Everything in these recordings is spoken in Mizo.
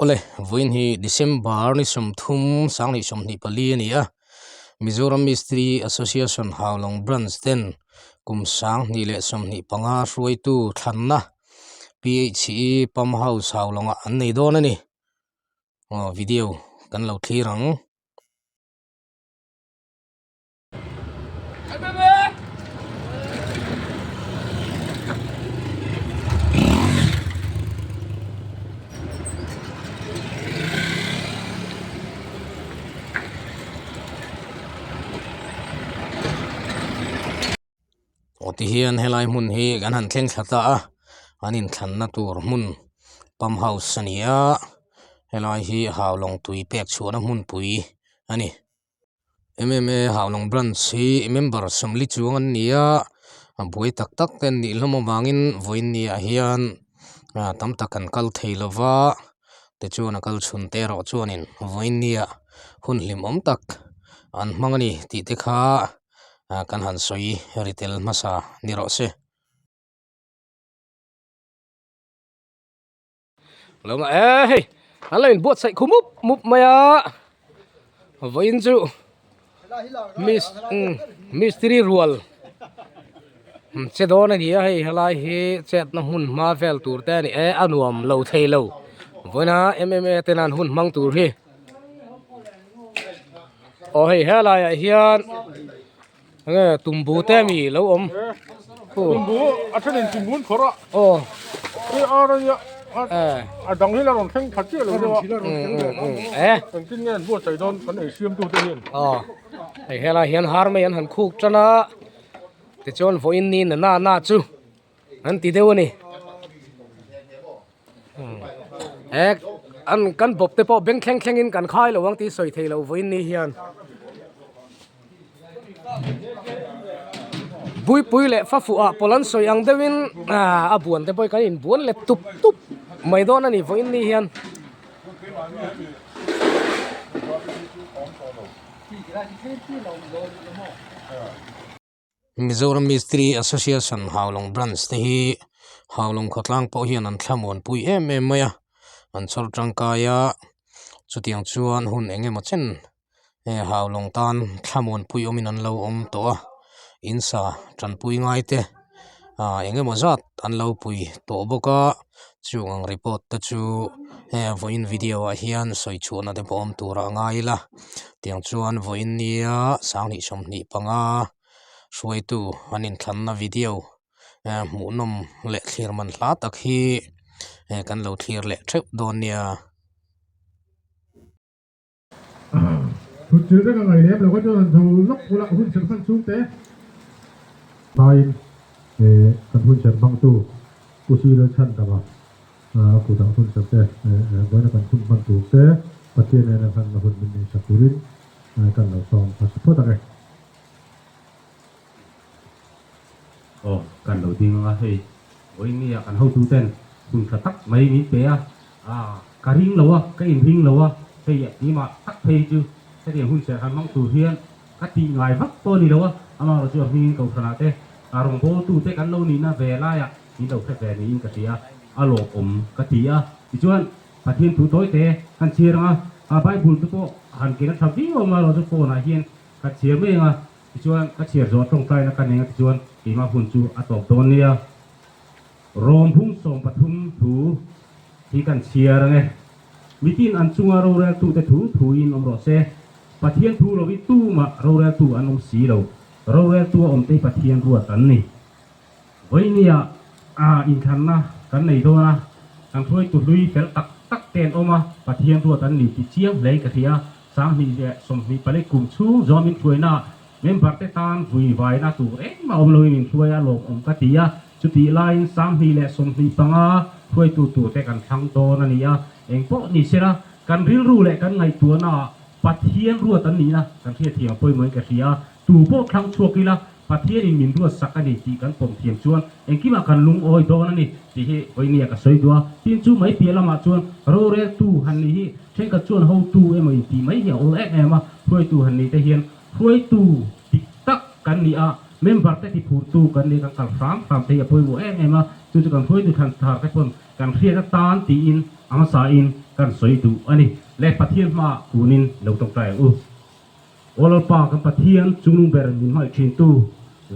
Awle, vawiin hi December ni 30 2024 a ni a, Mizoram Mistiri Association Haulawng Branch ten kum 2025 hruaitu thlanna PHE Pump House Haulawngah an nei dawn a ni. Aw video kan lo thlir ang. Aw tihian helai hmun hi kan han thleng thla ta a an inthlanna tur hmun pump house a ni a helai hi haulawng tui pek chhuahna hmunpui a ni. Mma Haulawng Branch hi member sawmli chuang an ni a, a buai tak tak te an nih hlawm avangin vawiin ni ah hian ah tam tak an kal thei lo va, tichuan a kal chhun te erawh chuanin vawiin ni ah hun hlimawm tak an hmang a ni tih te kha ah kan han sawi ri tel hmasa ni rawh se. Lo nga e hei an lo in buatsaih khu mup mup mai a vawiin chu mis mistiri rual che dawn a ni a hei helai hi chetna hmun hma vel tur te a ni e a nuam lo thei lo vawiina mma te nan hun hmang tur hi aw hei helai ah hian Enge tumbu te ami lo awm Tumbu a thenin tumbu an phawrh a aw hei ar a nia a dang hi la rawn thleng tha chiah lo deuh a e engtin nge an buatsaih dawn kan ei siam tu te hian aw hei helai hian har mai an han khuk tan a tichuan vawiin ni na na na chu an ti deuh a ni he an kan bawp te pawh beng thleng thleng in kan khai lo ang tih sawi thei lo vawiin ni hian buipui leh fafuh ah pawlh an sawi ang deuhin ah a buan te pawh hi kan inbuan let tup tup mai dawn a ni vawiin ni hian. Mizoram Mistiri Association Haulawng Branch te hi Haulawng khawtlang pawh hian an thlamuanpui em em mai a, an chhawr tangkai a, chutiang chuan hun eng emaw chen hei Haulawng tan thlamuanpui awmin an lo awm tawh a, in sa tanpui ngai te ah eng emaw zat an lo pui tawh bawk a, chung ang report te chu hei vawiin video ah hian sawi chhuahna te pawh awm tur a ngai ila tiang chuan vawiin nia 2025 hruaitu an inthlanna video hmuhnawm leh thlir man hla tak hi kan lo thlir leh theuh dawn nia. Thut chilh vek a ngaih lem lo kha chuan an zo lawk bula hun serh hman chhung te hmain kan hun serh hmangtu Pu Sirel Chhandama kut ang hun serh te vawiina kan hun hman tur te Pathian nena hmanna hun min neihsak turin kan lo sawm hmasa phawt ang e. Aw, kan lo ding ang a, hei vawinia kan hotu ten hun tha tak mai min pe a, ah ka ring lo a, ka inring lo a, hei keimah tak phei chu hetiang hun serh han hmang tur hian ka tih ngai vak pawh a ni lo a, amaherawhchu a hmingin kohhranah te a rawngbawltu te kan lo nihna ve laiah min lo hre ve niin ka hria a, a lawmawm ka ti a, tichuan Pathian thu tawi te kan chhiar ang a, a Bible te pawh han ken a tha viau ang a, amaherawhchu phone ah hian ka chhiar mai ang a. Tichuan, ka chhiar zawh tawngtaina ka neng a tichuan keimah hun chu a tawp dawn nia. Rom hung 13 thu hi kan chhiar ang e. Mitin an chunga roreltute thu thuin awm rawh se. Pathian thu lohi tumah roreltu an awm si lo. Roreltu a awmte hi Pathian ruat an ni. Vawinia inthlanna kan nei dawn a, kan hruaitu hlui fel tak tak te an awm a, Pathian ruat an ni ti chiang hle ka hria. 2024 kum chhung zawm inhruaina member te tan vui vaina tur engmah awm loin inhruai a lawmawm ka ti a, chutih laiin 2025 hruaitu tur te kan thlang dawn a ni a, engpawh ni sela kan rilru leh kan ngaihtuahna ah Pathian ruat an nihna kan hriatthiam a pawimawhin ka hria a, tu pawh thlang chhuak ila Pathianin min ruat sak a ni tih kan pawm thiam chuan engkimah kan lungawi dawn a ni tih hi vawinia ka sawi duh a. Tin, chu mai piah lamah chuan roreltu han nih hi thenkhat chuan hotu emaw intih mai hi a awl em em a, hruaitu han nih te hian hruaitu dik tak kan ni a, member te tiphurtu kan ni kan kal hram hram te hi a pawimawh em em a, chu chu kan hruaitu thlan thar te pawn kan hriat atan tiin a hmasain kan sawi duh a ni. Le Pathian hmaah kunin lo tawngtai ang u. Aw Lalpa kan Pathian chungnung ber min hmangaih thintu,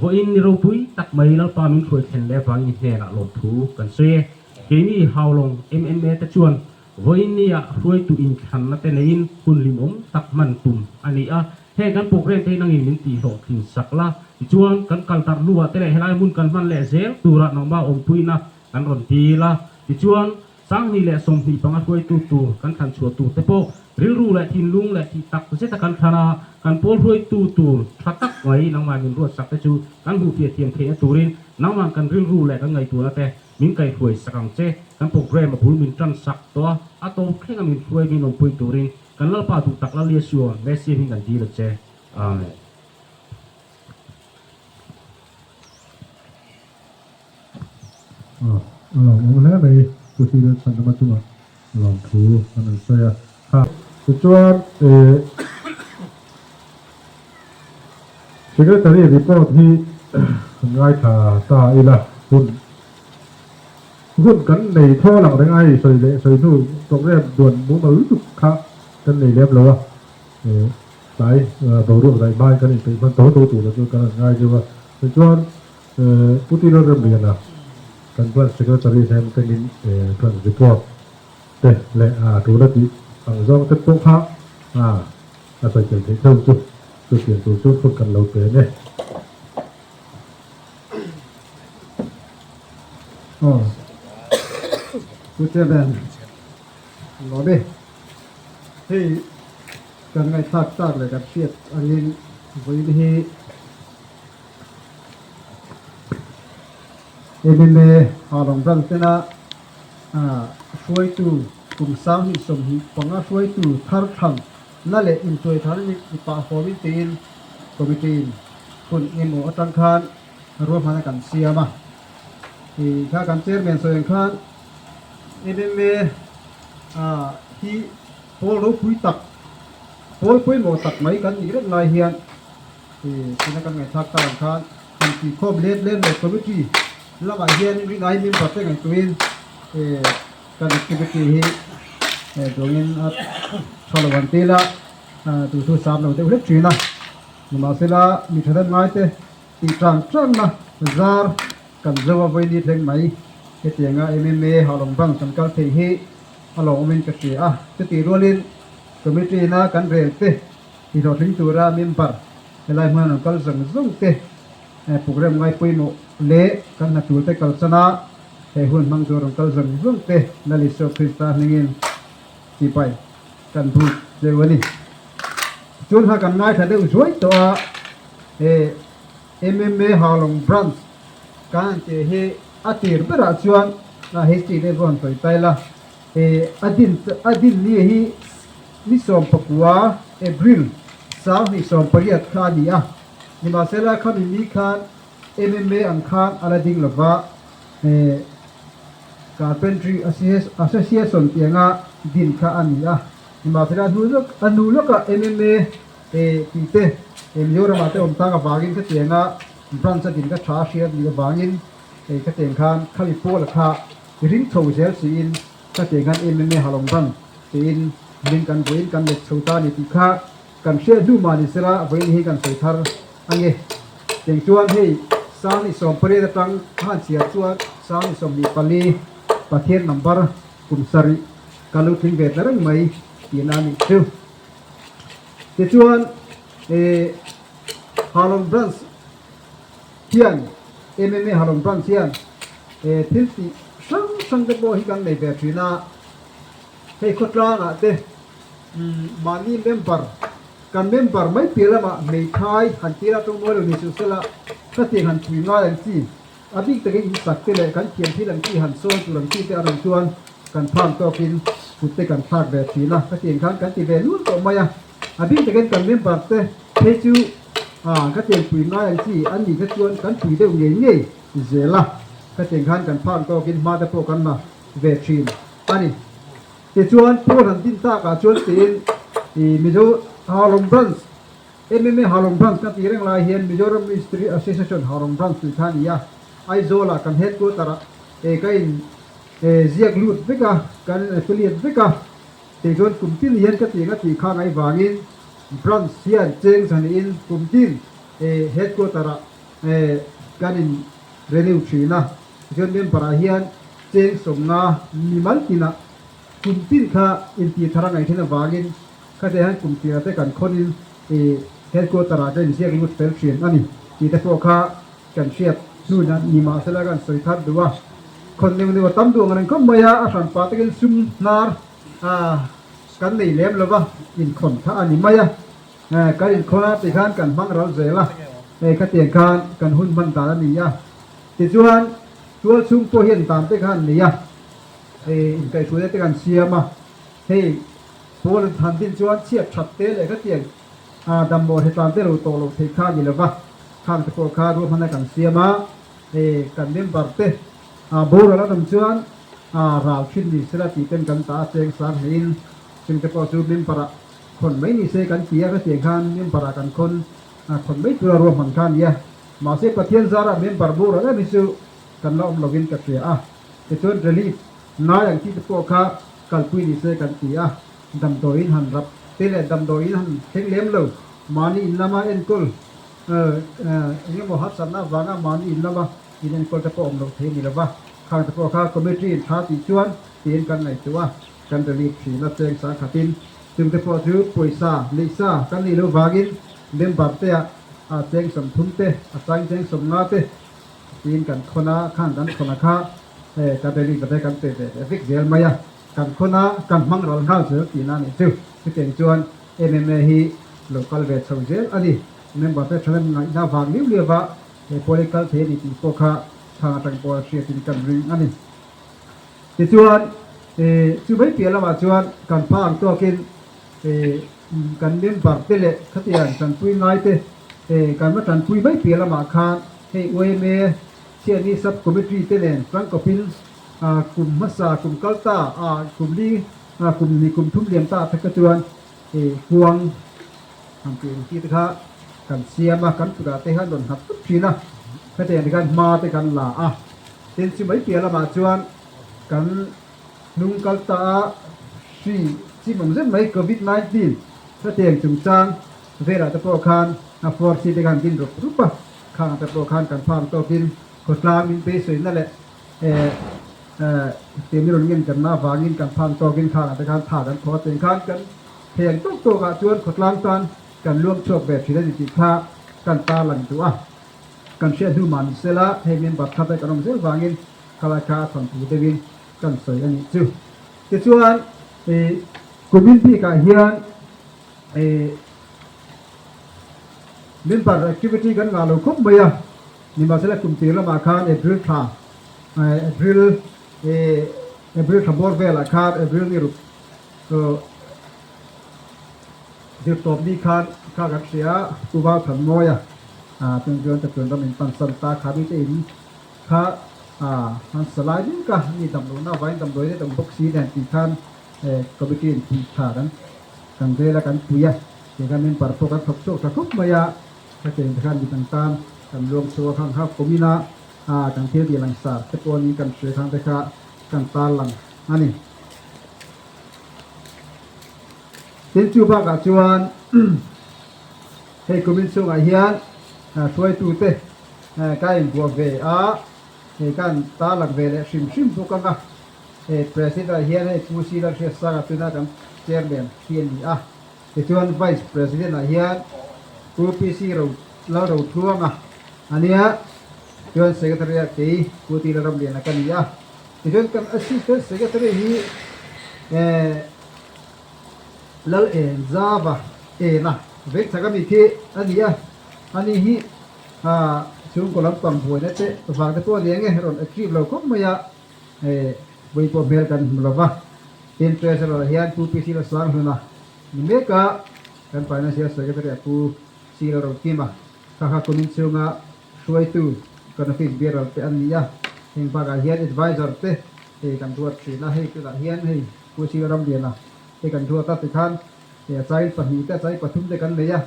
vawiin ni ropui tak mai Lalpa min hruai thlen leh avangin i hnenah lawmthu kan sawi e. Keini Haulawng MMA te chuan vawiin nia hruaitu inthlanna te neiin hun hlimawm tak hman tum a ni a. Heng kan program te hi nangin min tihhlawhtlin sak la, tichuan kan kal darh hnuah te leh helai hmun kan hman leh zel turah nangmah awmpuina kan rawn dil a, tichuan 2025 hruaitu tur kan thlan chhuah tur te pawh rilru leh thinlung leh thih tak zeta kan thlan a, kan pawl hruaitu tur tha tak mai nangmah min ruatsak te chu kan hmuhfiah thiam theihna turin nangmah kan rilru leh kan ngaihtuahna te min kaihhruai sak ang che. Kan program a bul min tan sak tawh a, a tawp thleng a min hruai min awmpui turin kan Lalpa duh tak Lal Yeshua Messiah hming kan dil a che. Amen. A lawmawm hle mai Pu Sir Chhandama chungah lawmthu an rawn sawi a. Kha tichuan eh Secretary report hi kan ngaithla ta ila hun hun kan nei thaw lang reng a hei sawi leh sawi hnu program duan mumal lutuk kha kan nei lem lo a eh tlai boruak daih hmain kan inpeih hman tho tho tur chu kan han ngai deuh a tichuan Pu Tilo Remliana kan Branch Secretary hian tengin Branch report te leh a tul a tih ang zawng te pawh kha a sawi tel theih theuh chu chutiang tur chu phut kan lo pe ang e. Aw Pu Chairman lawm e. Hei kan ngaihthlak tak leh kan hriat angin vawiin hi MMA Halong Branch tena hruaitu kum 2025 hruaitu thar thlang na leh intuai thar ni pah fawmin tiin committee in hun engemaw atang khan ruahmana kan siam a. Ih kha kan chairman sawi ang khan MMA hi pawl ropui tak, pawl pawimawh tak mai kan nih reng lai hian Tuna kan ngaihthlak tak ang khan han tih khawm let let leh committee lamah hian rinai member te ngaihtuahin kan activity hi dawngin a tha lo ang tel a, tu thu sam lo deuh hlek thin a. Nimahsela mi thahnem ngaite tih tang tangna zar kan zo a vawi ni thleng mai hetianga MMA Haulawng Branch kan kal theih hi a lawmawmin ka hria a. Chutih rualin committee ina kan rel te Ti hlawhtling tura member helai hmuna an kal zawng zawng te program ngai pawimawh leh kan hna tur te kal chana he hun hmang tur rawn kal zawng zawng te Lal Isua Krista hnengin sipai kan buk deuh a ni. Chuan kha kan ngaithla deuh zuai tawh a, he MMA Haulawng Branch kan han tih hi a tir berah chuan hei chi deuh pawh han sawi ta ila, he a din a din ni hi Ni 19 April 2018 kha a ni a, nimahsela khami ni khan MMA ang khan a la ding lova, he Carpentry Association tih anga din kha a ni a, nimahsela hnu lawk a hnu lawkah MMA tih te Mizoramah te awm tak avangin khatianga branch a din ka tha a hriat nih avangin khatiang khan khami pawla kha ring chho zel siin khatiang khan MMA Halong Branch Tiin hming kan vawiin kan let chho ta a ni tih kha kan hriat hnu mah ni sela vawiin hi kan sawi thar a nge. Keng chuan hei 2018 atang a han chhiar chuan 2024 Pathian number kum sarih ka lo tling ve ta reng mai tihna a nih chu. Tichuan eh Halong Branch hian MMA Halong Branch hian eh thil tih hrang hrang te pawh hi kan nei ve thin a. Hei khawtlangah te mahni member, kan member mai piah lamah hmeithai han tir a tawngmawi lo ni suh sela, khatiang han pui ngai ang chi, a bik takin in sak te leh kan thiam thil ang chi han sawn tur ang chi te a rawn chuan kan pham tawkin kut te kan thlak ve thin a, khatiang khan kan ti ve nual tawh mai a, a bik takin kan member te phei chu khatiang pui ngai ang chi an nih kha chuan kan pui deuh ngei ngei zel a, khatiang khan kan pham tawkin hma te pawh kan la ve thin a ni. Tichuan Paul han din takah chuan tiin i Mizo Haulawng Branch, MMA Haulawng Branch kan tih reng lai hian Mizoram Ministry Association Haulawng Branch tih kha a ni a. Aizawlah kan headquarter ah e ka in e ziak lut vek a, kan in affiliate vek a. Kei chuan kum tin hian ka ti nga tih kha ngai vangin branch hian cheng zanihin kum tin headquarter ah kan in renew thin a. Tichuan member ah hian cheng 50 mimal tinah kum tin kha intih thar a ngaih thin avangin khate hian kum tirah te kan khawnin headquarter ah ka inziak lut fel thin a ni tih te pawh kha kan hriat hnun a ni mahsela kan sawi thar duh a, khawn neuh neuh a tam duh ang reng khawp mai a, a hran pah takin sum hnar kan nei lem lo va, inkhawn kha a ni mai a, kan inkhawn a tikhan kan hmang ral zel a, hei khatiang khan kan hun hman dan a ni a, tichuan tual chhung pawh hian dan te kha an nei a, hei inkaihhruaina te kan siam a, hei pawl an han din chuan chhiat that te leh khatiang Damdawi hretlan te lo tawh loh theih kha a ni lova, khang te pawh kha ruahmanna kan siam a, hei kan member te boral an awm chuan ral thin ni sela tih ten kan ta a cheng sang hlein chung te pawh chu member ah khawn mai ni se kan ti a, hetiang khan member ah kan khawn khawn mai tura ruahman kha a ni a, mahse Pathian zarah member boral em hi chu kan la awm lovin ka hria a, tichuan relief ngai ang tih te pawh kha kalpui ni se kan ti a. Damdawiin han rap te leh damdawiin han thleng lem lo, mahni in lama enkawl eng emaw harsatna avanga mahni in lama in enkawl te pawh awm loh thei a ni lo va, khang te pawh kha committee in tha tih chuan tiin kan ngaihtuah a, kan relief thin a cheng sang khatin chung te pawh chu pawisa neihsa kan neih loh vangin member te ah cheng 30 te a chang cheng 50 te tiin kan khawn a, khang kan khawn a kha kan relief te kan pe ve leh vek zel mai a. Kan khawn a, kan hmang ral nghal zel tihna a nih chu. Chutiang chuan MMA hi lo kal ve chho zel a ni. Member te thalem ngaihna vang liu liau va he pawl hi kal thei a ni tih pawh kha chhang atang pawh a hriatin kan ring a ni. Tichuan, chu mai piah lamah chuan kan pha ang tawkin kan member te leh khatiang tanpui ngai te kan va tanpui mai piah lamah khan hei yma Thiani Sub Committee te nen tangkawpin Kum hmasa, kum kal ta, kum li, kum ni, kum thum liam ta te kha chuan huang han tih ang chi te kha kan siam a, kan kutah te khan rawn nghat tawp thin a, hetiang te khan hma te kan la a. Tin, chu mai piah lamah chuan kan hnung kal ta a, hri chim awm zet mai Covid 19 hetiang chungchang velah te pawh khan a force te khan din rup rup a, khangah te pawh khan kan phang tawkin khawtlang min beisawina leh Temi rawn ngen kan na avangin kan phan tawkin khangah te khan tha kan thaw a, cheng khan kan theng tawk tawkah chuan khawtlang tan kan luang chhuak ve thin a ni tih kha kan tarlang duh a. Kan hriat hnu mah ni sela hei member thar te kan awm zel vangin khalai kha a thawn thu deuhin kan sawi a nih chu. Tichuan kumin bikah hian member activity kan ngah lo khawp mai a. Nimahsela kum tir lamah khan April thla April April thla bawr velah khan April ni ruk zir tawp ni khan kha kan hria a, Pu Vau Thanmawia chung chuan Chatuan ram in pan san ta kha mi te in kha han sa lai mek a, mi damlohna avangin damdawi te tam bawk si nen tih khan committee in pui tha kan kan rel a kan pui a, tikhan member pawh kan thawk chhuak tha khawp mai a. Ka cheng te khan mi dang tan kan luang chhuak a khang kha kumin a kan thil tih langsar te pawh niin kan hria khang te kha kan tar lang a ni. Tin chu bakah chuan hei kumin chhungah hian hruaitu te ka inbuah ve a, hei kan tar lang ve leh hrim hrim bawk ang a, hei President ah hian hei Pu Sir Lalhriatsanga tuna kan Chairman hi a ni a. Tichuan Vice President ah hian Pu PC Ro Lalrothuanga a nia, chuan Secretary ah kei Pu T Lalramliana ka ni a. Tichuan kan Assistant Secretary hi eh Lal Enzava Ena vengchhak ami khi a ni a, ani hi ah chhungkaw lampang buaina te vang te pawh a ni ang e, rawn active lo khawp mai a. Hei vawi pawh hmel kan hmu lova, tin Treasurer ah hian Pu PC Lalsanghluna ni mek a, kan Financial Secretary ah Pu C Lalrokima kha kha kumin chhunga hruaitu kan office bearer te an ni a, heng bakah hian advisor te hei kan ruat thin a, hei tunah hian hei Pu C Lalramliana te kan ruat a tikhan hei a chai pahnih te a chai pathum te kan nei a,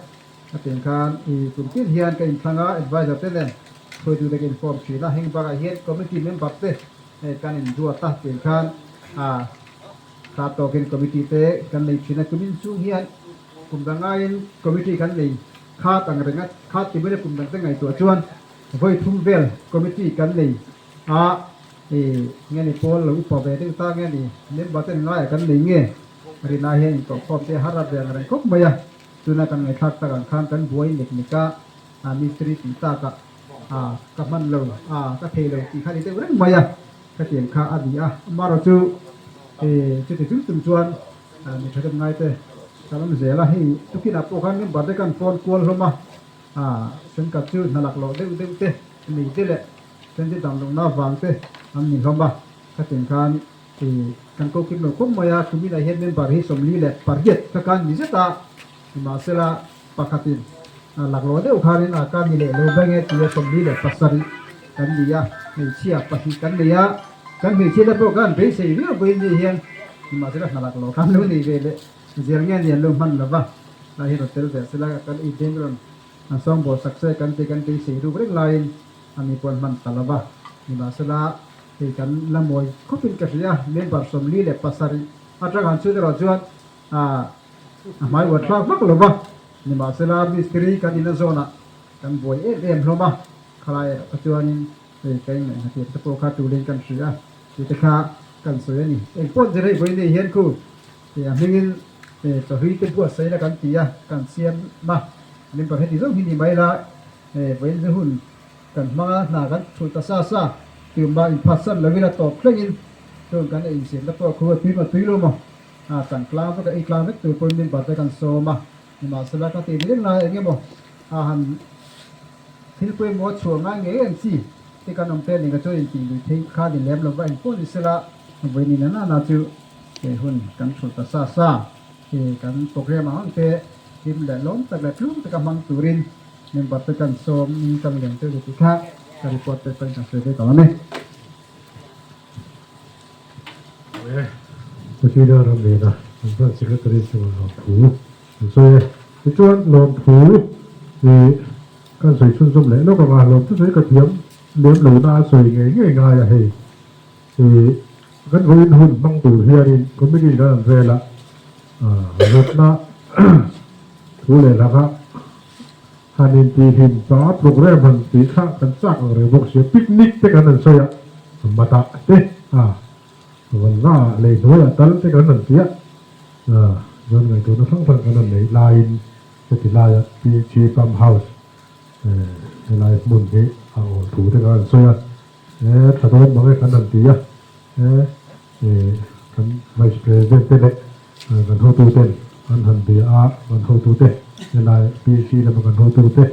a tiang khan i kum tin hian ka inthlang a, advisor te nen hruaitu te ka inform thin a, heng bakah hian committee member te kan inruat a tiang khan a Kha tawkin committee te kan nei thin a, kumin chhung hian kum dang aiin committee kan nei khat ang reng a, khat ti mai la kum dang te ngaihtuah chuan vawi thum vel committee kan nei a, nge ni pawl lo upa ve deuh ta nge ni member ten ngaiah kan nei nge rinai hian inkohkhawm te har a ve ang reng khawp mai a, tuna kan ngaihthlak tak ang khan kan buai nek nek a, mistiri tih takah ka hman lo ka thei lo tih kha ni deuh reng mai a. Khatiang kha a ni a, amaherawhchu chuti chung chung chuan mi thahnem ngaite ka lam zel a, hei tukinah pawh khan member te kan phone kual hlawm a, thenkhat chu hna lak loh deuh deuh te nei te leh then chu dam lohna vang te an ni hlawm a, khatiang khan kan ko kim lo khawp mai a, tuminah hian member hi 48 kha kan ni zet a, nimahsela pakhatin lak loh deuh khanin a ka ni leh lo beng e tia 47 kan ni a, hmeichhia pahnih kan nei a, kan hmeichhia te pawh khan beisei viau pawhin ni hian nimahsela hna lak loh khan lo nei ve leh zel nge ni an lo hman lo va, lai hi rawn tel ve sela kan ei deng rawn an sawngbawl sak se kan ti kan beisei ruk reng laiin a ni pawh an hman ta lo va, nimahsela hei kan la mawi khawpin ka hria member 47 atang han chhut erawh chuan a hmai uar thlak vak lo va, nimahsela mistiri kan ina zawnah kan buai em em hlawm a, khalai erawh kha chuanin hei ka ingaih hnatir te pawh kha tulin kan hria a, tih te kha kan sawi a ni. Engpawh zir hei vawi nei hian khu a hmingin chawhlui te buatsaih la kan ti a, kan siam a, member heti zawng hi ni mai la, vawiin chu hun kan hmang a, hna kan thulh ta sa sa, tumah inphatsan lovin a tawp thlengin chung kan insiamna pawh khu a tui maw tui lo maw? A kan tlang vek a, ei tlang vek tur pawhin member te kan sawm a, nimahsela ka tih reng lai eng emaw a han thil pawimawh a chhuah ngai ngei ang chi te kan awm te ning a chuan intih lui theih kha ni lem lova engpawh ni sela vawiin in a nana chu he hun kan thulh ta sa sa he kan program ang ang te hlim leh lawm tak leh tlum taka hmang turin member te kan sawm in kan leng deuh tih kha ka report te pawhin kan sawi ve tawh ang e. Pathian ram nena an branch secretary chuan lawmthu an sawi e. Tichuan lawmthu ih kan sawi chhunzawm leh lawk ang a, lawmthu sawi ka thiam lem lo na a sawi ngei ngei ngai a hei. Ih kan vawiin hun hmang tur hianin committee kan an vel a, rawtna thu leh hla kha han intihhlim ta program han tih kha kan chak ang reng bawk sia, picnic te kan han sawi a, matah te a vanva ah lei hnuaiah tal te kan han ti a, chuan ngaihtuahna hrang hrang kan han neih laiin heti laia PHE Pump House helai hmun hi a awl thu te kan han sawi a, tha dawn mang e kan han ti a, kan Vice President te leh Kan hotuten an han bia a, kan hotute helai PC lama kan hotute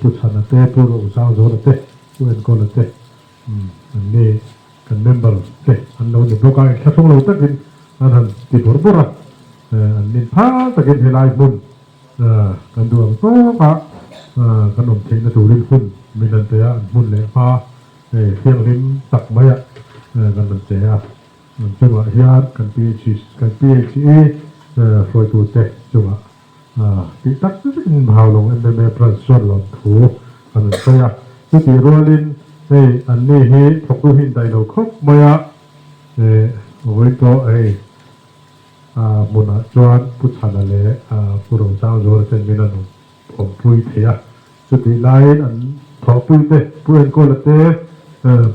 Pu Chhana te, Pu Rohsangzawla te, Pu Enkawla te an ni kan member te an lo ni bawk a, inthlahrung lo takin an han ti bawrh bawrh a, an nin phal takin helai hmun kan duh ang tawka kan awm theihna turin hun min an pe a, an hmun leh hma thianghlim tak maiah kan rawn che a. An chungah hian kan PHC kan PHE hruaitute chungah tih tak zetin Haulawng MMA branch chuan lawmthu an rawn sawi a. Chutih rualin hei anni hi thawktu hi indaih lo khawp mai a, vawiin pawh hei hmunah chuan Pu Chhana leh Pu Rosangzuala ten min an awmpui thei a. Chutih laiin an thawhpuite Pu Enkawla te,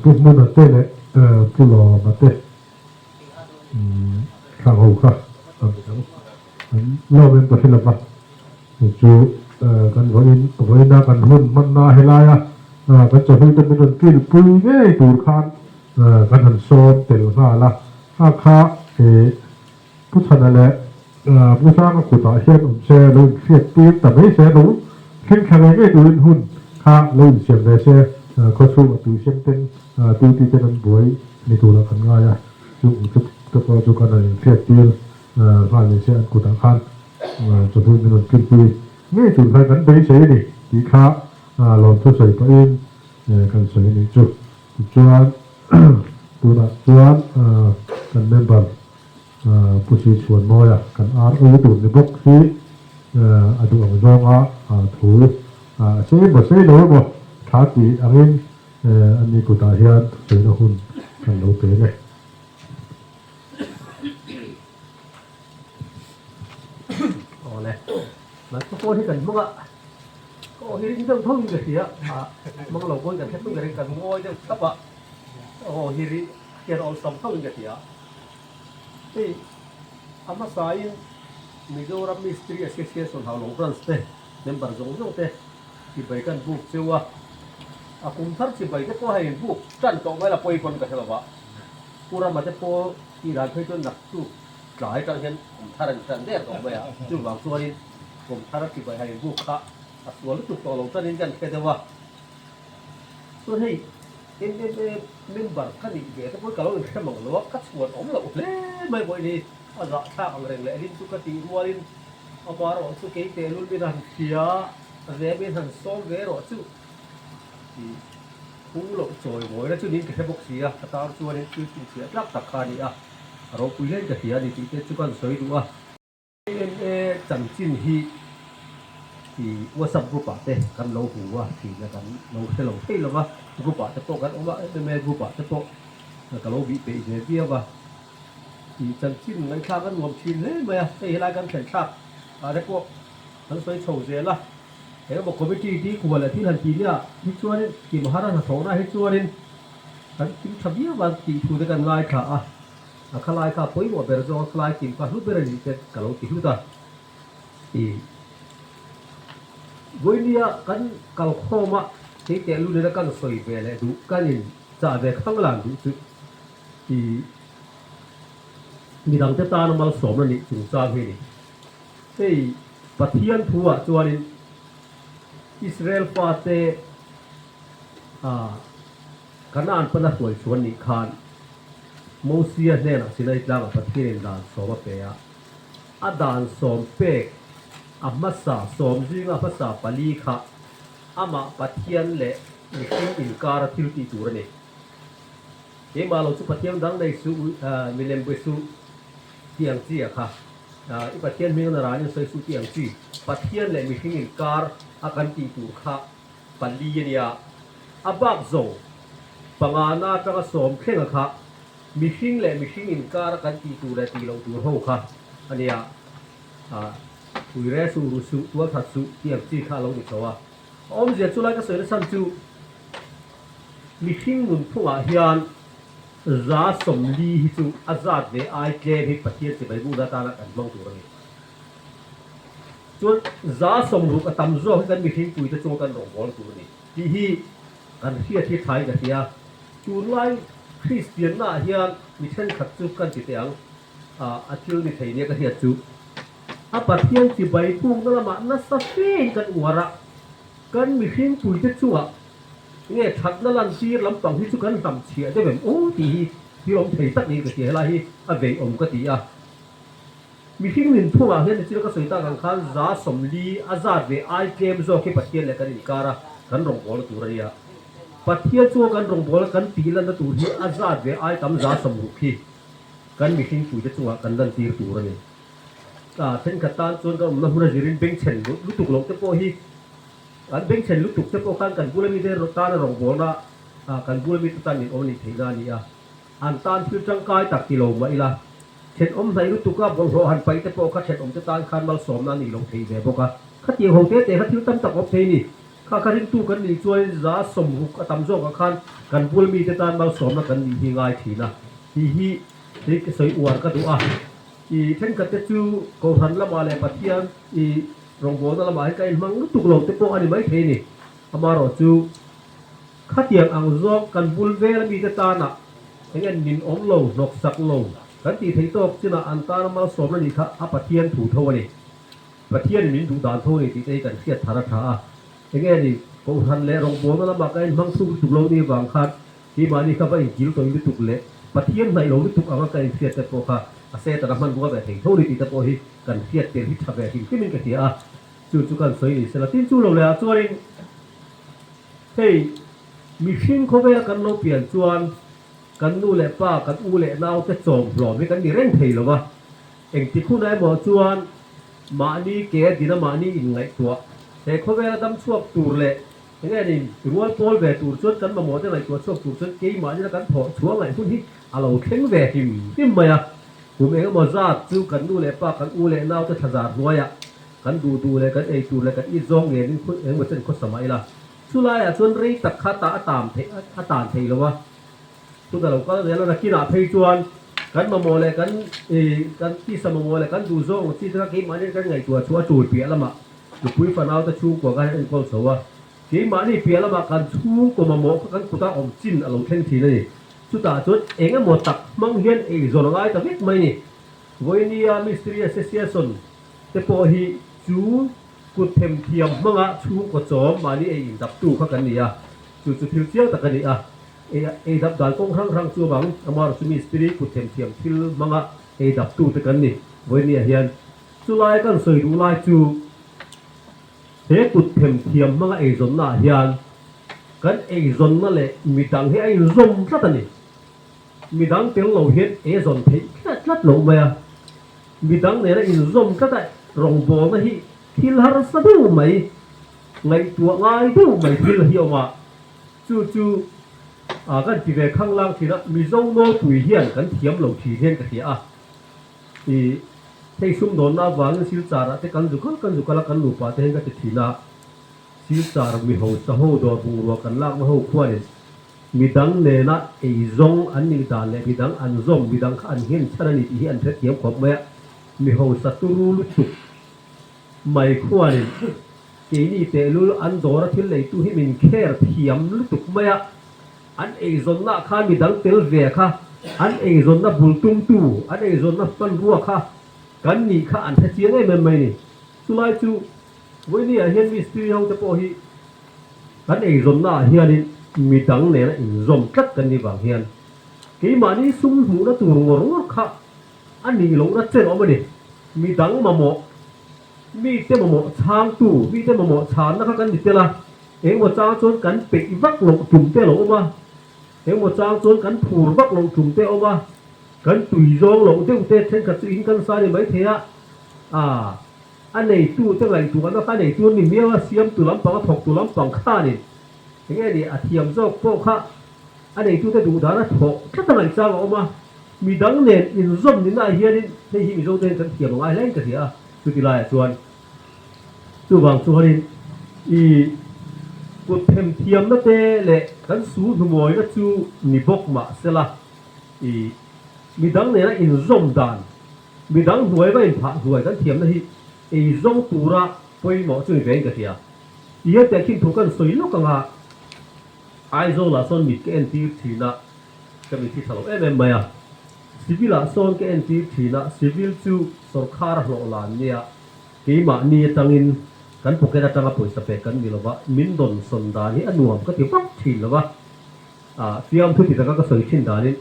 Pu Hmuna te leh Pu Lawma te thlang ho kha an lawm em ka hre lo va. Chu chu kan vawiin vawiina kan hun hmanna helaia kan chawhnuite min rawn kilpui ngei tur khan kan han sawm tel nghal a. Kha kha Pu Chhana leh Pu Sanga kutah hian awm se lo inhriat tir ta mai se lo thleng thla ngei ngei turin hun kha lo insiam ve se khawchhung a tui sem ten duty ten an buai ni turah kan ngai a, chung chu te pawh chu kan han inhriat tir nghal ni se an kutah khan chawhnu min rawn kilpui ngei tur khan kan beisei a ni tih kha lawmthu sawi pahin kan sawi a nih chu. Tichuan tunah chuan kan member Pu Sri Chhuanmawia kan RO tur ni bawk hi a duh ang zawnga thu a sei emaw sei lo emaw tha tih angin ani kutah hian thusawiina hun kan lo pe le. Awle, microphone hi kan hmang a, ka aw hi ring deuh tho in ka hria a, hmang lo pawhin kan hre thung ka ring, kan ngawi deuh thlap a, ka aw hi ri hian awlsam tho in ka hria. Hei a hmasain Mizoram Mistiri Association Haulawng Branch te member zawng zawng te chibai kan buk cheu a, a kum thar chibai te pawh hei in buk tan tawh mai la pawi pawn ka hre lo va, Pu Rama te pawh tih dan phei chuan naktuk tlai atang hian kum thar an tan der tawh mai a, chuvang chuanin kum thar chibai ha in buk kha a sual lutuk tawh lo tanin kan hre deuh a, chuan hei MMA member ka nih ve te pawh hi ka lo inhre mang lo a, ka chhuan awm loh hle mai pawh hi a zahthlak ang reng leh rin chu ka tih rualin amaherawh chu kei tehlul min han hria ve min han sawm ve erawh chu tih Pu loh chawi mawina chu niin ka hre bawk si a, ka tan chuanin thil chhinchhiah tlak tak kha a ni a, a ropui hlein ka hria a ni tih te chu kan sawi duh a. ANA chanchin hi i WhatsApp group ah te kan lo hmu a, thihna kan lo hre lo thei lo va, group ah te pawh kan awm a, MMA group ah te pawh ka lo bih peih ve viau a, i chanchin ngaihthlak a nuam thin hle mai a, hei helai kan thlen thlak ah te pawh kan sawi chho zel a. Engemaw committee ti kual leh thil han tih nia hi chuanin kim har a hnathawhna hi chuanin kan kim tha viau a tih thu te kan ngaithla a, a khalai kha pawimawh ber zawng a khalai kim kha hlu ber a nih te ka lo ti hlut a. I Vawinia kan kalkhawm a kei teh lu nena kan sawi ve leh duh kan in chah ve khang lan duh chu i midangte tana malsawmna nih chungchang hi a ni. Hei Pathian thu ah chuanin Israel fate ah Kanaan pana hruai chhuan nih khan Mosia hnenah Sinai tlangah Pathianin dan sawm a pe a, a dan sawm pek a hmasa sawm zinga hmasa pali kha amah Pathian leh mihring inkara thil tih tur a ni. Keimah lo chu Pathian dang nei suh, milem be suh tih ang chi a kha. I Pathian hming na ranin sawi suh tih ang chi. Pathian leh mihring inkar a kan tih tur kha pali a nia. A bak zo pangana atanga sawm thlenga kha mihring leh mihring inkar a kan tih tur leh tih loh tur ho kha a nia. Ui re suh, ru suh, tual that suh tih ang chi kha a lo ni tho a. A awmzia chu lai ka sawi na chhan chu mihring nunphungah hian 40% hi chu a zat ve ai tlem hi Pathian chibai bukna atana kan hmang tur a ni. Chuan 60% a tam zawk hi kan mihring puite chunga kan rawngbâwl tur a ni tih hi kan hriat hi thain ka hria. Tunlai Kristiannaah hian mi thenkhat chu kan ti teh ang, a thil ni thei nia ka hriat chu a Pathian chibai bukna lamah nasa fein kan uar a, kan mihring puite chungah Nge thatna lantir lampang hi chu kan hnam chhiah deuh em aw tih hi thil awm thei tak niin ka hria, helai hi a vei awm ka ti a. Mihring nunphungah hian nichina ka sawi tak ang khan 40% a zat ve ai tlem zawk hi Pathian leh kan inkar a, kan rawngbawlna tur a nia. Pathian chunga kan rawngbawlna kan tih lanna tur hi a zat ve ai tam 60% hi kan mihring puite chungah kan lantir tur a ni. Thenkhat tan chuan kan awmna hmun a zirin bengchhen lutuk loh te pawh hi Kan bengchhen lutuk te pawh khan kan bula mite tana rawngbawlna kan bula mite tan in awm a nih theihna a ni a, an tan thil tangkai tak ti lo mah ila, thenawm hnaih lutuka bawlhhlawh han paih te pawh kha thenawmte tan khan malsawmna a nih loh theih ve bawk a. Khatiang ho te te kha thil tam tak awm thei a ni. Kha kha ringtu kan nih chuanin 60% a tam zawkah khan kan bula mite tan malsawmna kan nih hi ngai thin a tih hi hei ka sawi uar ka duh a. I thenkhat te chu Kohhran lamah leh Pathian i Rawngbawlna lamah hian ka inhmang lutuk lo te pawh a ni maithei a ni. Amaherawh chu khatiang ang zawng kan bul vel mite tana eng en min awm lo, hnawksak lo kan tih theih tawk chinah an tana malsawmna nih kha a Pathian thu tho a ni. Pathianin min duh dan tho a ni tih te hi kan hriat thar a tha a. Eng nge ni, Kohhran leh rawngbawlna lamah ka inhmang thuk lutuk lo ni vang khan Keimahni kha va inkil tawih lutuk leh Pathian hnaih lo lutuk anga ka inhriat te pawh kha a Setana hmanrua ve thei tho ni tih te pawh hi kan hriat tel hi tha ve hrim hrimin ka hria a, chu chu kan sawi ni sela. Tin chu lo leh ah chuanin hei mihring khawvela kan lo pian chuan kan nu leh pa, kan u leh nau te chawm hlawm hi kan ni reng thei lo va, engtik hunah emaw chuan mahni ke a dina mahni inngaihtuah he khawvela dam chhuak tur leh Enge ni, rual pawl ve tur chuan kan mamawh te ngaihtuah chhuak tur chuan keimahni kan thawh chhuah ngaih hun hi a lo thleng ve hrim hrim mai a. Kum eng emaw zat chu kan nu leh pa, kan u leh nau te thlazar hnuaiah Kan duh duh leh kan ei tur leh kan it zawng ngenin engemaw chen khawsa mah ila, chulaiah chuan rei tak kha tah a tam theih a tan thei lo a. Chutah lo kal zel a, nakinah phei chuan kan mamawh leh kan kan tisa mamawh leh kan duh zawng ang chi te kha keimahni kan ngaihtuah chu a tul piah lamah nupui fanaute chhungkua khan enkawl chho a. Keimahni piah lamah kan chhungkaw mamawh kha kan kuta awm chin a lo thleng thin a ni. Chutah chuan eng emaw tak hmang hian eizawn a ngai ta vek mai a ni. Vawinia Mistry Association te pawh hi chu kut themthiam hmanga chhungkaw chawm mahni ei indaptu kha kan ni a, chu chu thil chiang tak a ni a. Ei ei dap dan kawng hrang hrang chu avang amaherawhchu mistry kut themthiam thil hmanga ei daptu te kan ni. Vawinia hian chulai kan sawi duh lai chu he kut themthiam hmanga eizawnna ah hian kan eizawnna leh midang hi a inzawm tlat a ni. Midang tel lo hian eizawn theih tlat tlat lo mai a. Midang nena inzawm tlat a rawngbawlna hi thil harsa deuh mai, ngaihtuah ngai deuh mai thil hi a awm a. Chu chu kan ti ve khanglang thin a, Mizo nawlpui hian kan thiam lo thin hian ka hria a. I hei sumdawnna avangin Silchar ah te kan zu kal kan zu kal a, kan nupa te hian ka ti thin a, Silchar miho saho dawr bungrua kan lakna ho khuanin midang nena eizawng an nih dan leh midang an zawm, midang kha an nghen chhan a ni tih hi an hrethiam khawp mai a, miho saturu lutuk mai khuanin keini tehlul an dawra thil neitu hi min kher thiam lutuk mai a. An eizawnna khan midang tel ve kha, an eizawnna bul tumtu, an eizawnna hmanrua kha kan nih kha an hre chiang em em mai ni. Chulai chu Vawinia hian mistiri ho te pawh hi kan eizawnna ah hianin midang nena inzawm tlat kan nih vang hian keimahni sum hmuhna tur ngawr ngawr kha a nih lohna chen awm a ni. Midang mamawh, mite mamawh chhangtu, mite mamawh chhanna kha kan ni tel a. Engmaw chang chuan kan peih vak loh tum te a lo awm a, engmaw chang chuan kan phur vak loh tum te a awm a, kan tui zawng loh deuh te thenkhat chu in kan sa ni maithei a, ah a neitu te ngaihtuahna kha a neitu an ni miau a, siamtu lampang a thawktu lampang khanin enge ni a thiam zawk pawh kha a neitu te duh dana thawh tlat a ngaihchang a awm a, midang nen inzawm nihna ah hianin hei hi Mizo te hian kan thiam a ngai hle in ka hria a, chuti laiah chuan. Chuvang chuanin i kut themthiamna te leh kan su hnumawina chu ni bawk mah sela, i midang nena inzawm dan, midang hnuai va inphah hnuai kan thiamna hi eizawng tura pawimawh chu ni vein ka hria. Ti hian tehkhin thu kan sawi lawk anga Aizawlah sawn mit ka entir thin a, ka mit hi tha lo em em mai a. Civil-ah sawn ka entir thin a, civil chu sawrkhar hlawh lan nia. Keimahni atangin kan pocket atanga pawisa pek kan ni lova, min dawn sawn dan hi a nuam ka ti vak thin lova. Ah, fiamthu ti taka ka sawi thin danin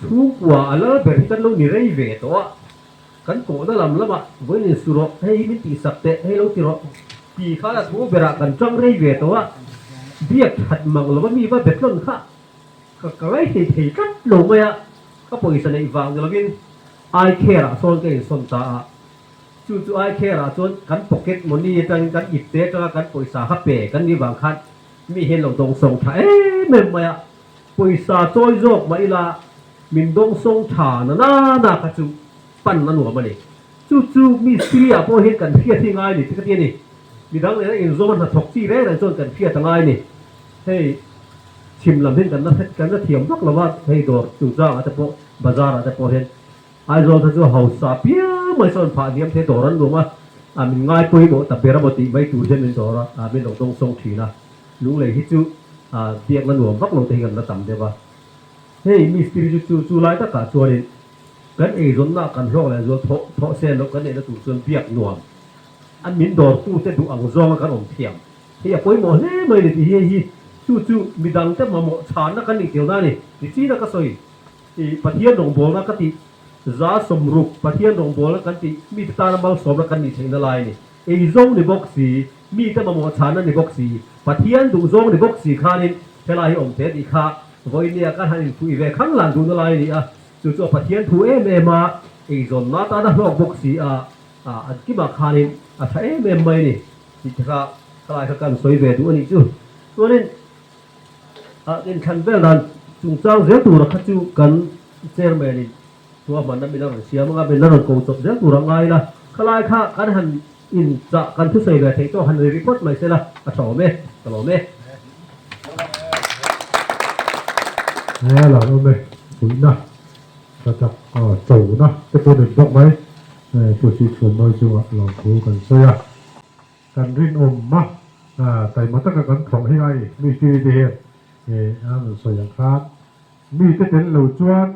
chhungkua a lal ber hi kan lo ni rei ve tawh a, kan kawhna lam lamah vawiin insu rawh, hei hi min tihsak teh, hei lo ti rawh ti khan a thu berah kan tang rei ve tawh a, biak that mang lova mi va betlawn kha ka ka ngaithei thei tlat lo mai a, ka pawisa neih vang ni lovin eye care ah sawn ka insawn ta a. Chu chu ai kher ah chuan kan pocket money atangin kan ip te atanga kan pawisa kha pe kan nih vang khan mi hian lo dawngsawng tha em em mai a, pawisa chawi zawk mah ila min dawngsawng tha na na na kha chu pan a nuam a ni. Chu chu mi siri ah pawh hian kan hriat hi ngai ni te ka ti a ni. Midang nena inzawm a hnathawk chi reng reng chuan kan hriat a ngai a ni. Hei chhim lam hian kan la kan la thiam vak lo a, hei dawr chungchang ah te pawh bazar ah te pawh hian Aizawl kha chu hausa piang mai sawn phah hniam thei dawr an luam a, a min ngai pawimawh ta ber emaw tih mai tur hian min dawr a, a min lo dawng sawng thin a. Lunglei hi chu a biakna nuam vak lo te hi kan la tam deuh a. Hei mistiri chu chu chu lai takah chuanin kan eizawnna kan hlawk leh zual thawh thawh sen loh kan neihna tur chuan biak nuam an min dawrtute duh ang zawnga kan awm thiam hei a pawimawh hle mai ni tih hi hei hi chu chu midangte mamawh chhanna kan nih tel na a ni. Nichina ka sawi. I Pathian rawngbawlna ka tih 60% Pathian rawngbawlna kan tih mite tana malsawmna kan nih theihna lai a ni. Eizawng ni bawk si, mite mamawh chhanna ni bawk si, Pathian duhzawng ni bawk si khanin helai hi awm teh tih kha vawinia kan han infuih ve khang lan duhna lai a ni a. Chu chu a Pathian thu em em a, eizawnna tana hlawk bawk si a, an kimah khanin a tha em em mai a ni tih te kha helai kha kan sawi ve duh a nih chu. Chuanin. A inthlan vel dan chungchang zel tura kha chu kan chairman in chua hmanna min a rawn siam anga min la rawn ko chawp zel tur a ngai la. Khalai kha kan han In chah kan thusawi ve theih tawk han ri phawt mai sela a tha awm e, ka lawm e. He a lan awm e, puihna tha tak chona te pawh nen bawk mai Pu Sihchhuan Mawi chungah lawmthu kan sawi a. Kan rinawm a, taima taka kan thawk hi ngai mistiri te hian a rawn sawi ang khan mite tel lo chuan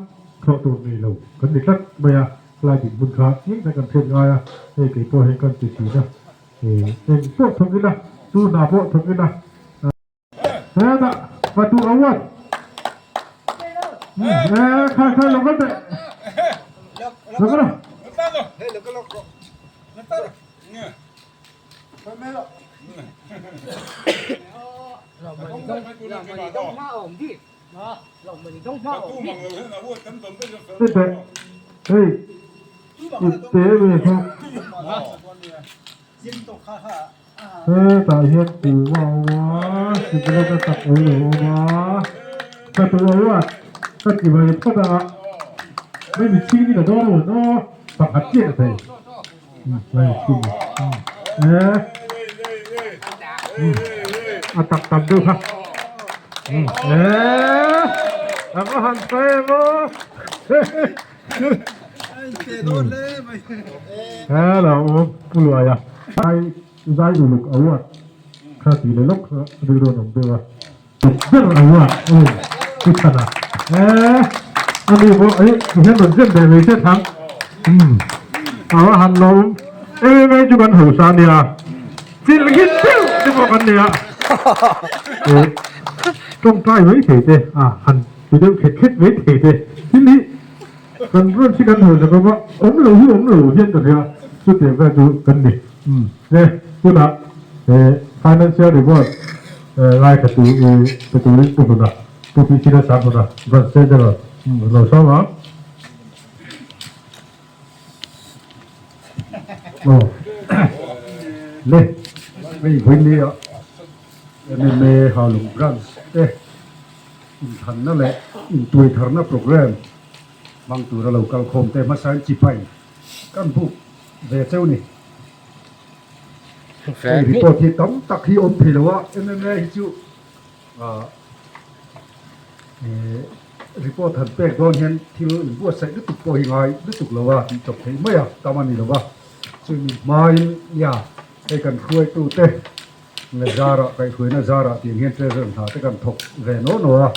thawh tur nei lo kan ni tlat mai a, helai dinhmun kha chiang tak kan hriat ngai a, hei kei pawh hian kan ti thin a, eng pawh thawk ila, tu hna pawh thawk ila. Hetah fatu award khai khai lo kal teh lo kal Hei ipte ve kha Hetah hian kuhva a awm a, cigarette a tak ui lo awm a, ka tu a uat ka ti mai phawt a, hei mi chhing ni ka dawn a maw aw pakhat chiah ka thei hei chhing ni e a tak tam deuh kha e a va han sawi em aw. Hello Pu Luaia zai zai uluk a uat kha tih leh lawk kha a rilru an awm deuh a ber a uat a ni Pu Chhana eh ani pawh eh tihian rawn zem ve mai se thang umm a va han lawm em em chu kan hausa a nia chilh nghin deuh te pawh kan nei a eh tawngtai mai thei te a han ti deuh khet khet mai thei te thil hi Kan run hi kan hmu zak a, awm lo hi awm lo hian ka hria, chutiang vel chu kan ni. He hunah he financial reward ngaithla tu pe turin Pu Hluna, Pu Pichina Sanghluna, Branch Treasurer lo sawm ang. Aw le, hei vawinia MMA Haulung Branch te Inthanna leh intuaitharna programme hmang tura lo kal khawm te hmasain chipai kan buk ve cheu ni. Hei report hi tam tak hi awm thei lo a, MMA hi chu report han pek dawn hian thil inbuatsaih lutuk pawh hi ngai lutuk lo a tih chawp theih mai a, tam a ni lo a. Chumi hmain nia hei kan hruaitute Na zarah kaihhruaina zarah tih ang hian treasure hna te kan thawk ve naw naw a,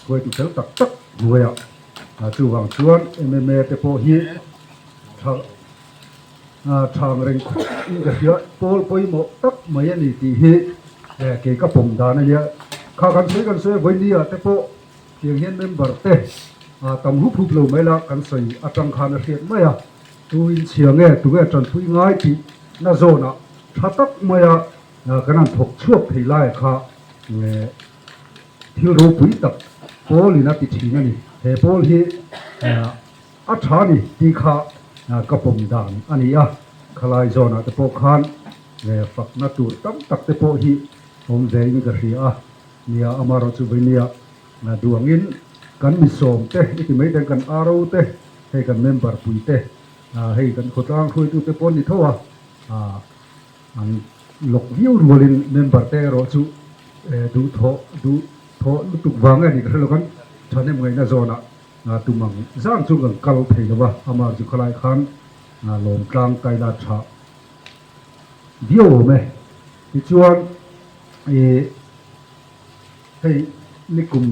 hruaitu fel tak tak hnuaiah chuvang chuan MMA te pawh hi tha tha ang reng khawp in ka hria, pawl pawimawh tak mai a ni tih hi kei ka pawm dan a nia. Kha kan sawi kan sawi a, vawinia te pawh tiang hian member te tam hup hup lo mai la kan sawi atang khan a hriat mai a, tu inchhia nge tunge tanpui ngai tih na zawnah Tha tak maia kan han thawk chhuak thei lai kha thil ropui tak pawl in a ti thin a ni. He pawl hi a tha ni tih kha ka pawm dan a ni a, khalai zawnah te pawh khan fakna tur tam tak te pawh hi awm ve in ka hria a, nia amaherawhchu veinia duangin kan misawm te i ti mai ten kan RO te hei kan member pui te hei kan khawtlang hruaitute pawh an ni tho a. An lawk viau rualin member te erawh chu duhthawh duhthawh lutuk vang nge ni ka hre lo kan thahnem ngaihna zawnah tum ang zan chu kan kal thei lo va, amah chu khalai khan lawmtlang kaila tha viau awm e. Tichuan ih hei nikum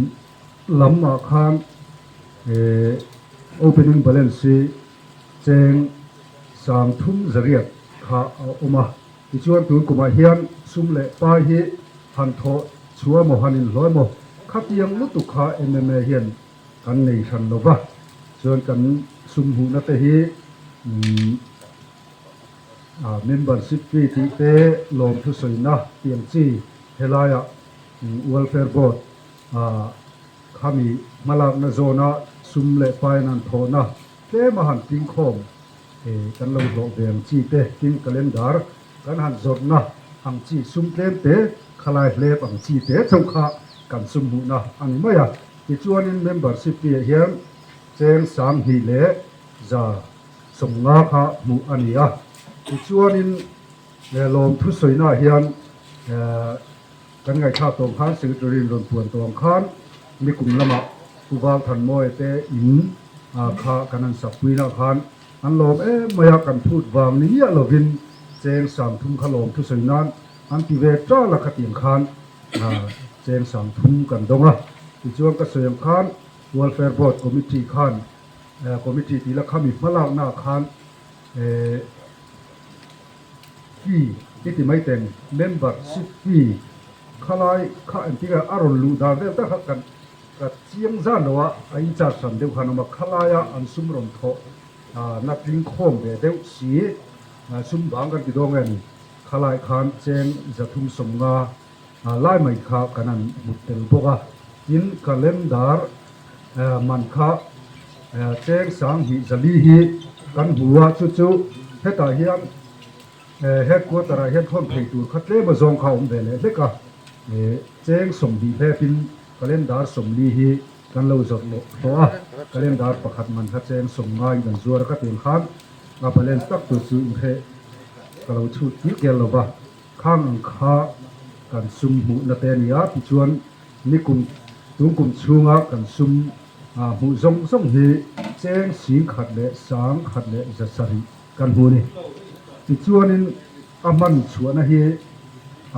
lamah khan opening balance hi Cheng 30 zariat kha a awm a, tichuan tun kumah hian sum leh pai hi han thawh chhuah emaw han inhlawh emaw khatiang lutuk kha MMA hian kan nei hran lo va, chuan kan sum hmuhna te hi membership fee tih te lawmthu sawina tiang chi helaiah welfare board khami hmalakna zawna sum leh paiin an thawhna Tlem a han tingkhawm kan lo hlawh ve ang chi te, tin calendar kan han zawrhna ang chi sum tlem te, khalai hlep ang chi te chauh kha kan sum hmuhna a ni mai a. Tichuanin membership fee ah hian cheng 25 kha hmuh a ni a. Tichuanin. Lawmthu sawina hian kan ngaihthlak tawng khan Secretary in rawn puan tawng khan nikum lamah Pu Valthanmawia te in kha kan han sak puina khan an lawm em mai a, kan phut vang ni miah lovin cheng sangthum kha lawmthu sawi nan an ti ve tal a khatiang khan cheng sangthum kan dawng a. Tichuan ka sawi ang khan Welfare Board Committee khan Committee tih la khami hmalakna khan Fee i ti mai teng, membership fee khalai kha engtin nge a rawn luh dan vel tak kha kan ka chiang zan lo a, a in charge hran deuh khan a awm a, khalaia an sum rawn thawh na tling khawm ve deuh si, sum bang kan ti dawn nge ni, khalai khan cheng 350 lai mai kha kan han hmut tel bawk a, tin calendar man kha cheng 2400 hi kan hmu a, chu chu hetah hian headquarter ah hian thawn thei tur kha tlem a zawng kha a awm ve leh hlek a, cheng 20 hlepin calendar 40 hi kan lo zawrh leh tawh a, calendar pakhat man kha cheng 50 in kan zuar a, ka tiang khan a balance tak tur chu inhreh ka lo chhut tir kel lo va. Khang ang kha kan sum hmuhna te a ni a, tichuan nikum tun kum chhunga kan sum hmuh zawng zawng hi cheng 11,107 kan hmu a ni. Tichuanin a hman chhuahna hi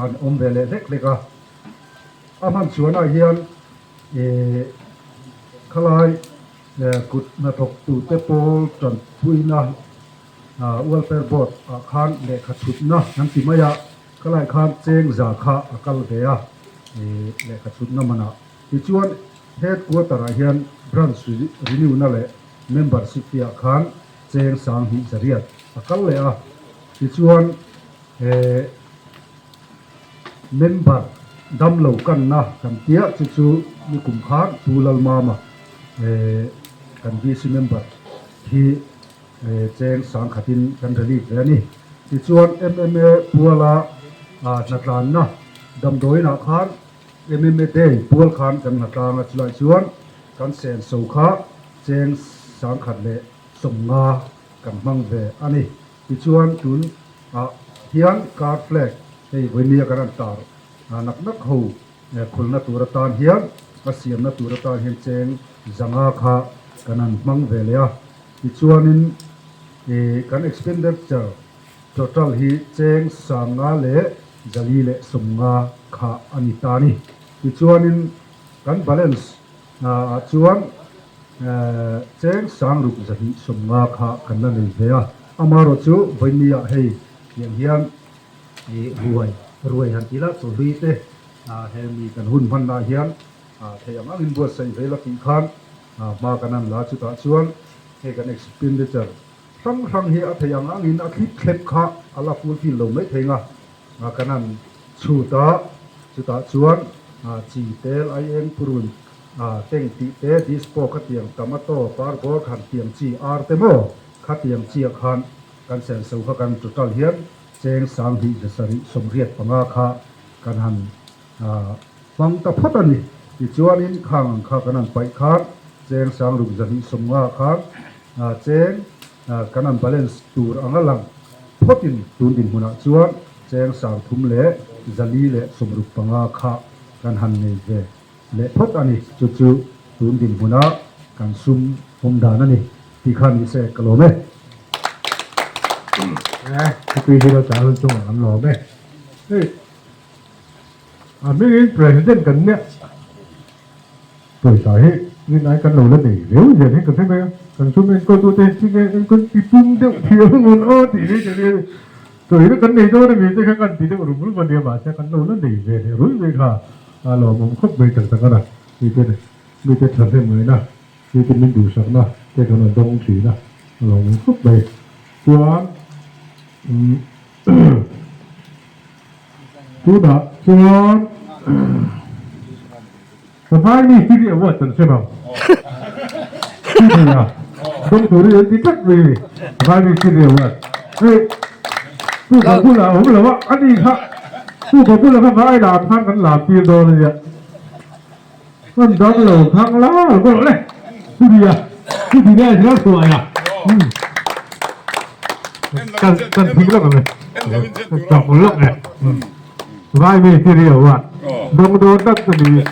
an awm ve leh hlek hlek a, a hman chhuahnaah hian khalai kut hnathawktute pawl tanpuina Welfare Board ah khan lehkha chhutna an ti mai a, khalai khan cheng za kha a kal ve a lehkha chhutna manah. Tichuan Headquarter ah hian Branch Renew na leh Membership fee ah khan cheng 2800 a kal leh a. Tichuan Member damlo kanna kan tia chu chu nikum khan Pu Lalmama kan VC member hi Cheng sangkhatin kan relief ve a ni. Tichuan MMA puala hnatlanna damdawiinah khan MMA Day pual khan kan hnatlang a, chulai chuan kan senso kha cheng 150 kan hmang ve a ni. Tichuan tun ah hian car flag hei vawinia kan han tar nak nak ho khulna tur atan hian a siamna tur atan hian cheng 500 kha kan han hmang ve leh a. Tichuanin ih kan expenditure total hi cheng 5450 kha a ni ta a ni. Tichuanin kan balance ah chuan cheng 6250 kha kan la nei ve a. Amaherawh chu vawinia hei tiang hian ih ruai ruai han ti la chawhlui te hemi kan hun hmanna hian thei ang angin buatsaih ve la tih khan hma kan han la chutah chuan hei kan expenditure hrang hrang hi a thei ang angin a thlip thlep kha a la fulfill lo mai thei nga kan han chhut a, chutah chuan chi tel ai eng purun teng tih te dispo khatiang tomato pargawr khan tiang chi ar te maw khatiang chiah khan kan senso kha kan total hian cheng 2785 kha kan han hmang ta phawt a ni. Tichuanin khang ang kha kan han paih khan cheng 6250 khan cheng kan han balance tur anga lang phawtin tun dinhmunah chuan cheng 3465 kha kan han nei ve leh phawt a ni. Chu chu tun dinhmuna kan sum awm dan a ni tih kha ni se ka lawm e. Thupui hi lo chah hun chungah kan lawm e. Hei. A hmingin President kan nia pawisa hi rinai kan lo la nei viau zel hi ka hre mai a, kan sum enkawltute hian thing e enkawl ti pum deuh thiam ngun aw tih hi ka ria sawi kan nei dawn a mi te kha kan ti deuh rum rum a nia mahse kan lo la nei ve leh rul mai kha a lawmawm khawp mai tak tak a na mite mite thahnem ngaihna mite min duhsakna te kan rawn dawng thin a a lawmawm khawp mai chuan umm. Tunah chuan Pavai mi hi ri award kan hre bang. Nia, dawng tur hi an ti tlat mai ni. Pavai mi hi ri award. Hei, tu ka bulah awm lo a, a ni kha tu ka bulah kha vai lam khan kan lam tir dawn a nia. Kan dang lo khang la lo le. Chu nia, chu ti nia hian hruai a. Kan kan thing lawk ang e. Ka hmu lawk e. Vai mi ti ri award. Dawng dawn tak a ni.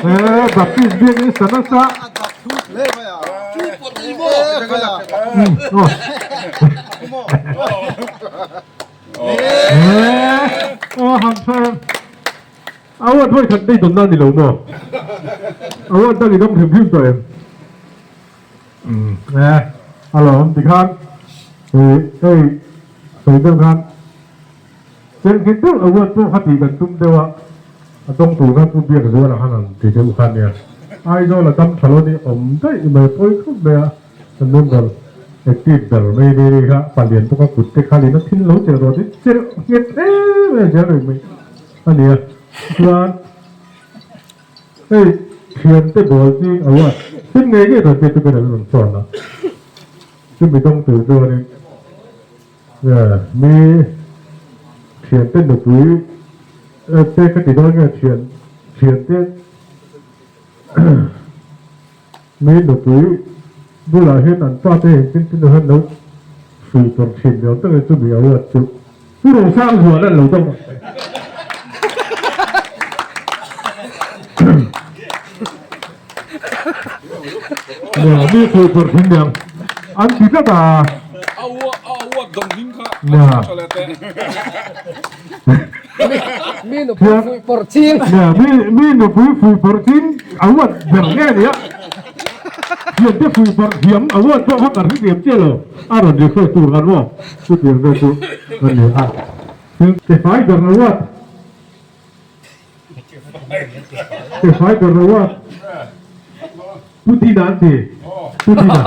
Eh, Baptist biakin sa nasa. Eh, oh ham thar. Award hawi khat nei dawn na ni lo maw? Award dang i dawng hrim hrim tawh em? Eh, a lawm tikhan hei sawi deuh khan chengkhin deuh award pawh kha tih kan tum deuh a, a dawng tur kha Pu Biakzuala khan an ti deuh kha nia. Aizawl a dam tha lo ni awm daih mai pawi khawp mai a, kan member active ber mai ni ni kha palian bawk a kut te khalin a thil lo chelh rawh tih chelh nghet em em zel reng mai a nia. Chuan. Hei thiante bawl chi award thil ngei ngei rawn biak chu ber an rawn chuan a, chumi dawng tur chuanin mi thiante nupui te ka ti dawn nge thian thiante mi nupui bulah hian an pa te engtin tin hian lo hrui tawrh thin ni awm takin chumi award chu Pu Rosangzuala an lo dawng ang. Mi pui tur thin niang an ti tlat a. Mi nupui fui pawrh ching. Mi nupui fui pawrh ching a uat ber nge nia. Thiante fui pawrh thiam a uat pawh kha kan hrethiam chiah lo. A rawn request tur kan maw chutiang te chu a ni a. Ke fai ber a uat. Ke fai ber a uat. Putin an ti. Putin a.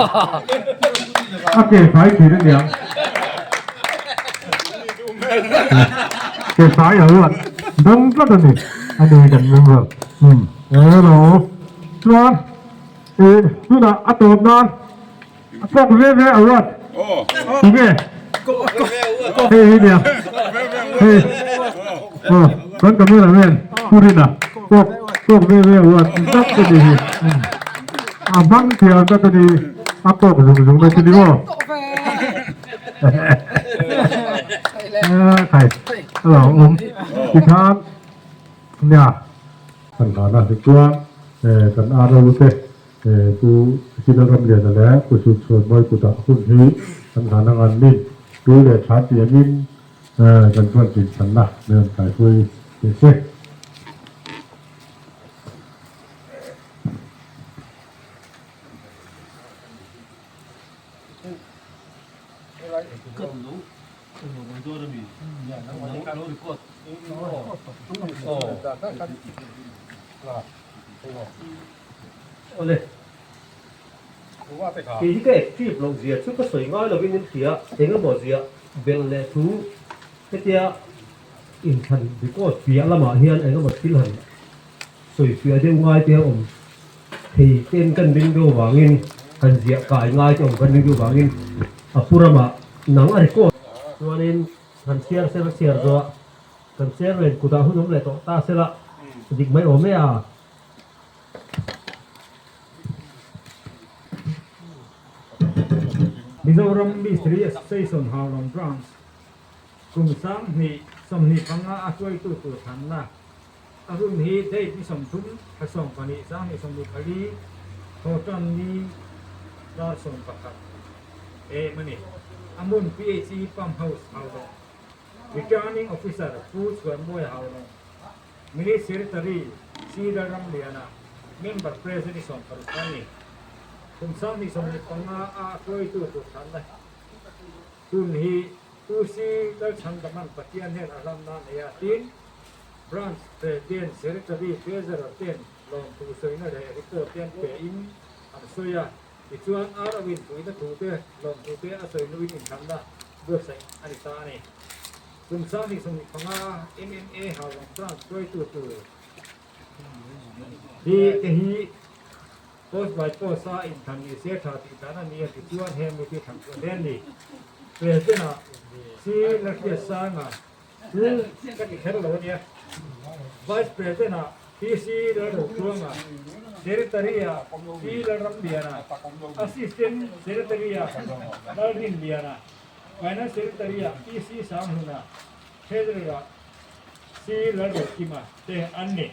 A ke fai thin a niang. Ke fai a uat. Dawng tlat a ni. A ni kan member. Hello. Chuan tunah a tawp nan A kawk ve ve a ruat. Tunge? Hei hi nia. Hei. Aw, kan cameraman Pu Rina. Kawk kawk ve ve a ruat tak ka ni hi. A hmang thiam tak ka ni. A kawk zung zung mai chu ni maw? Khai. A lo awm. Tikhan nia. Kan hlan a tichuan kan RO te Pu Civil Ramliana leh Pu Sukchhuanmawi kutah hun hi kan hlan ang an nin tui leh tha tiangin kan chuan chinchhanna min rawn kaihruai teh se. Awle. Kei hi ka active loh zia chu ka sawi ngai lovin in hria, eng emaw zia belh leh thu hetia inthlan record piah lamah hian eng emaw thil han sawi fiah deuh ngai te a awm thei ten kan ring deuh vangin han ziah kai ngai te awm kan ring deuh vangin a pu ramah nang a record chuanin han chhiar sela chhiar zawh kan chairman kutah hun awm leh tawh ta sela dik mai awm e a. Mizoram Mistiri Association Haulawng Branch kum 2025 a hruaitu tur thlanna a hun hi date ni 30 thla 12 2024 thawhtan ni dar 11 em a ni. A hmun PHE Pump House Haulawng Returning Officer Pu Chhuanmawia Haulawng Mini Secretary C. Lalramliana, Member President i 60 a ni. Kum 2025 a hruaitu tur thlanna hun hi Pu C. Lalchhandaman Pathian hian a hlanna a nei a, tin, Branch President, Secretary, Treasurer ten lawmthu sawina leh report te an pe in an sawi a, tichuan RO in puihna thu te lawmthu te a sawi hnuin inthlanna buatsaih a ni ta a ni. Kum 2025 MMA Haulawng Branch hruaitu tur hi te hi post by post a inthlan ni se tha tih dan a ni a ti chuan he mi ti thlan chu a hlen ni. President ah C Lalhriatsanga chu ka ti kher lo a nia. Vice President ah PC Lalrochuanga, Secretary ah P Lalramliana, Assistant Secretary ah Lalrinliana. Finance Secretary-ah PC Sanghluna, Treasurer-ah C Lalruatkima te an ni.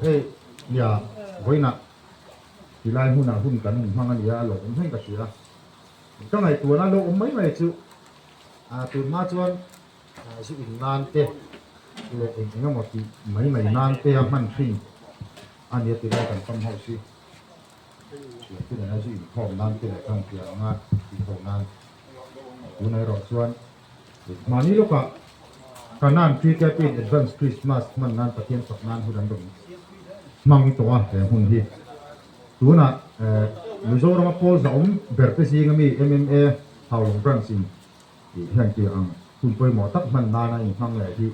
Hei nia vawiinah tilai hmunah hun kan han hmang a nia a lawmawm heng ka hria. Ka ngaihtuahna lo awm mai mai chu tun hma chuan zu in nan te leh eng eng emaw tih mai mai nan te a hman thin a nia tilai kan pam ho si. Thiante nena zu inkhawm nan te leh kan piah anga tihho nan tunah erawh chuan Mahni lawkah Kanan Cricket in Advance Christmas hman nan Pathian fak nan hun an rawn hmang tawh a he hun hi. Tunah Mizorama pawl zahawm ber te zinga mi MMA Haulawng Branch in hian tih ang hun pawimawh tak hman nana inhmang leh hi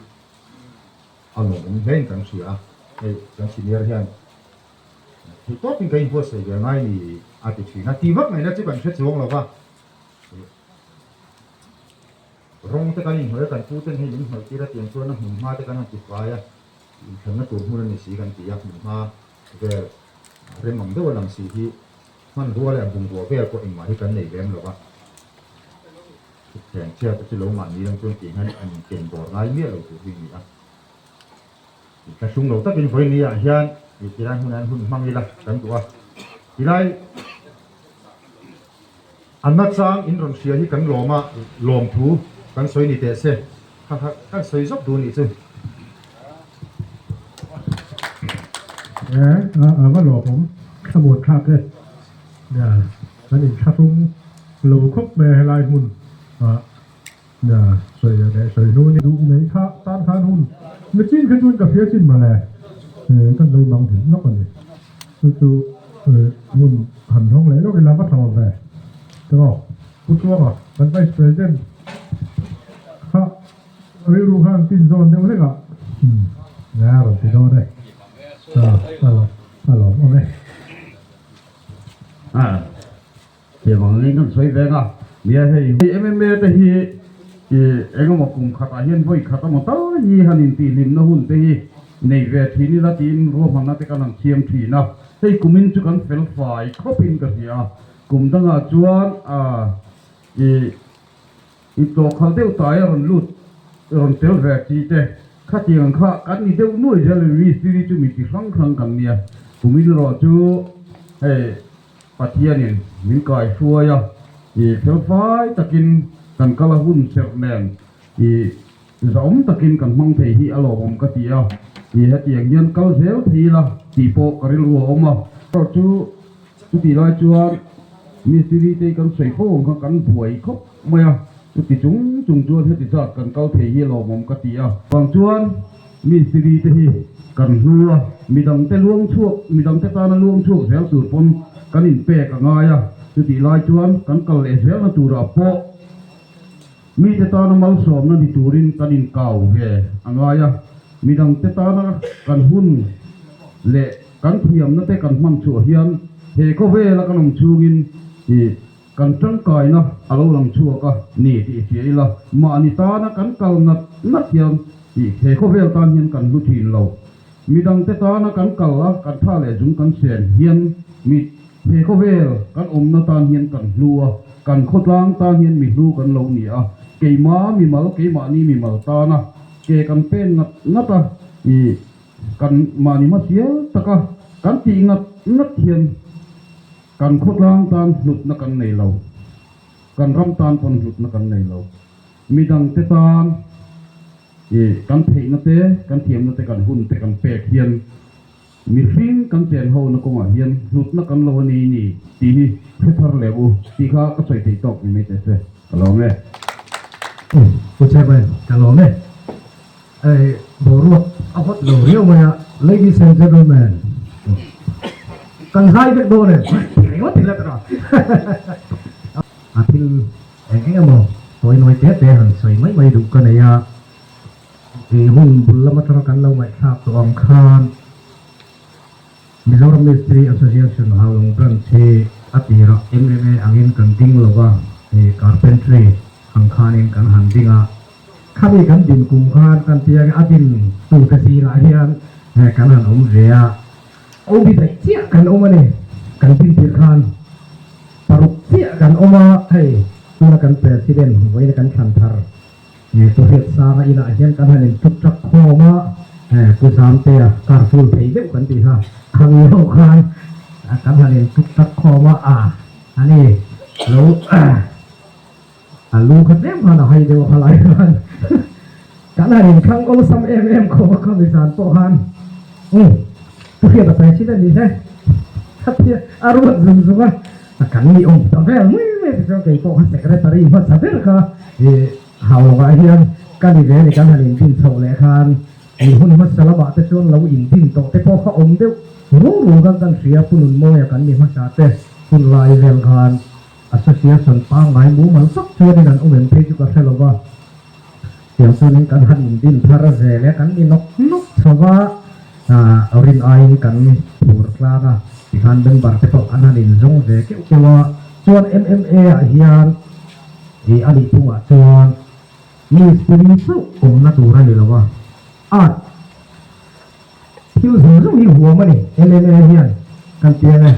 a lawmawm hlein kan hria a. Hei kan senior hian thei tawpin ka inbuatsaih ve ngai ni a ti thin a. Ti vak ngaihna chu kan hre chuang lo va. Rawng te kan inhnawih a, kan pu ten hei min hnawih tir a tiang chuan a hmun hma te kan han ti fai a, inthlanna tur hmun a ni si kan ti a, hmun hma vel rem ang deuh a lang si hi hmanrua leh a bungrua vel pawh engmah hi kan nei lem lo va, thutthleng chhiat te chu lo mahni lang chuan tih hian an inken dawr ngai miah lo tur hi a ni a. Thlahrung lo takin vawiin ah hian tilai hmunah hian hun hmang ila kan duh a, tilai a nachang in rawn hria hi kan lawm a, lawmthu kan sawi ni teh se, kha kha kan sawi zawk duh nih chu. E, a va lawmawm thlamuan thlak e, kan inthlahrung lo khawp mai a helai hmun ah. Nia, sawi leh sawi hnu ni. Duh nei kha tan khan hun nichin kha chuan ka hria chin mawle kan lo mang hlim lawk a ni. Chu chu hun han hawng leh lawk ila va tha ve. Tiraw Pu Tluanga kan Vice President kha rilru khan tin zawn deuh hlek a nia rawn ti dawn e. A lawm awm e. Tiang ang in kan sawi veng a, nia hei MMA te hi ih engemaw kum khatah hian vawi khat emaw tal hi han intihhlimna hun te hi nei ve thin ila tiin ruahmanna te kan han siam thin a, hei kumin chu kan fel fai khawpin ka hria a, kum dangah chuan ah ih ih tlawhkhal deuh tai a rawn lut rawn tel ve chi te khatiang kha kan ni deuh nuai zel a ni, mistiri chu mi ti hrang hrang kan nia, kumin erawh chu hei. Pathianin min kai hruai a, i felfai takin kan kal a hun serh nen i zahawm takin kan hmang thei hi a lawmawm ka ti a, i hetiang hian kal zel thei ila tih pawh ka rilru a awm a. Erawh chu chutih lai chuan mistiri te kan sawi fo ang kha kan buai khawp mai a, chuti chung chung chuan heti zat kan kal thei hi a lawmawm ka ti a. Vang chuan Mistiri te hi kan hnu a, midangte luang chhuak, midangte tana luang chhuak zel tur pawn kan inpek a ngai a, chutih lai chuan kan kal leh zelna turah pawh mite tana malsawmna ni turin kan inkau ve a ngai a, midangte tana kan hun leh kan thiamna te kan hman chhuah hian he khawvela kan awm chhungin ih Kan tangkaina a lo lang chhuak a ni tih hria ila, mahni tana kan kal ngat ngat hian tih he khawvel tan hian kan hlu thin lo. Midangte tana kan kal a, kan tha leh zung kan sen hian mi he khawvel kan awmna tan hian kan hlu a, kan khawtlang tan hian mi hlu kan lo ni a, keima mimal keimahni mimal tana ke kan pen ngat ngat a, ih kan mahni hmasial taka kan tih ngat ngat hian Kan khawtlang tan hlutna kan nei lo, kan ram tan pawn hlutna kan nei lo. Midangte tan i kan theihna te, kan thiamna te, kan hun te kan pek hian mihring kan chen hona kawngah hian hlutna kan lo a ni ni tih hi hre thar leh u tih kha ka sawi theih tawk ni mai teh se, ka lawm e. Pu Chairman, ka lawm e. Hei boruak a hot lo riau mai a, ladies and gentlemen, kan zai vek dawn em? Ringawt ila tawh a thil eng eng emaw tawi nawi te te han sawi mai mai duh ka nei a, i hun bul lam atanga kan lo ngaihthlak tawh ang khan Mizoram Mistiri Association Haulawng Branch hi a tirah MMA angin kan ding lo va, hei carpentry ang khanin kan han ding a. Khami kan din kum khan kan tia nge a din tute zingah hian kan han awm ve a. Obi daih chiah kan awm a ni, kan din tir khan paruk chiah kan awm a, hei tuna kan president vawiin kan thlan thar. Pu Hriatsanga inah hian kan han in tuk tak khawm a, Pu Zamtea car full thei deuh kan tih kha khami ho khan kan han in tuk tak khawm a, a ani lo a lu kha tlem khan a hai deuh a khalai khan kan han in thlang awlsam em em khawm a khami zan pawh khan um Pu Hriata President ni se khatia a ruat zung zung a. A kan ni awm ta vel mai mai te chuan kei pawh kha secretary hmasa ber kha ih hau lovah hian ka ni ve a ni kan han indin chhoh leh khan ih hun hmasa lamah te chuan lo indin tawh te pawh kha awm deuh rung rung khan kan hria Pununmawia kan ni hmasa te hun lai vel khan association pangngai mumal tak chuanin an awm em phei chu ka hre lova tiang chuanin kan han indin thar zel e kan ni nawk nawk chho va. Rin aiin kan phur tlang a, tikhan member te pawh an han inzawng ve keuh keuh a, chuan MMA ah hian ih a nih phungah chuan mistiri chauh awmna tur a ni lo a, art thil zawng zawng hi huam a ni MMA hian kan piang e,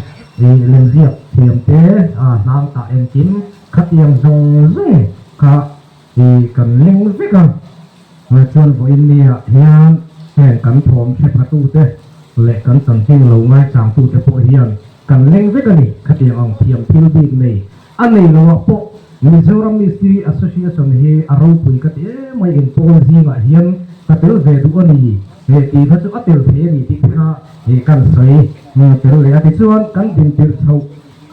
ih lemziak thiam te hnang tah engkim khatiang zawng zawng kha ih kan leng vek a. Chuan vawiin niah hian heng kan thawm hre phatute leh kan chanchin lo ngaichangtute pawh hian kan leng vek a ni. Khatiang ang thiam thil bik nei a nei loah pawh Mizoram Mistiri Association hi a ropui ka ti em mai inpawl zingah hian ka tel ve duh a ni he tih kha chu a tel thei a ni tih te kha kan sawi tel leh a. Tichuan kan dintirh chhoh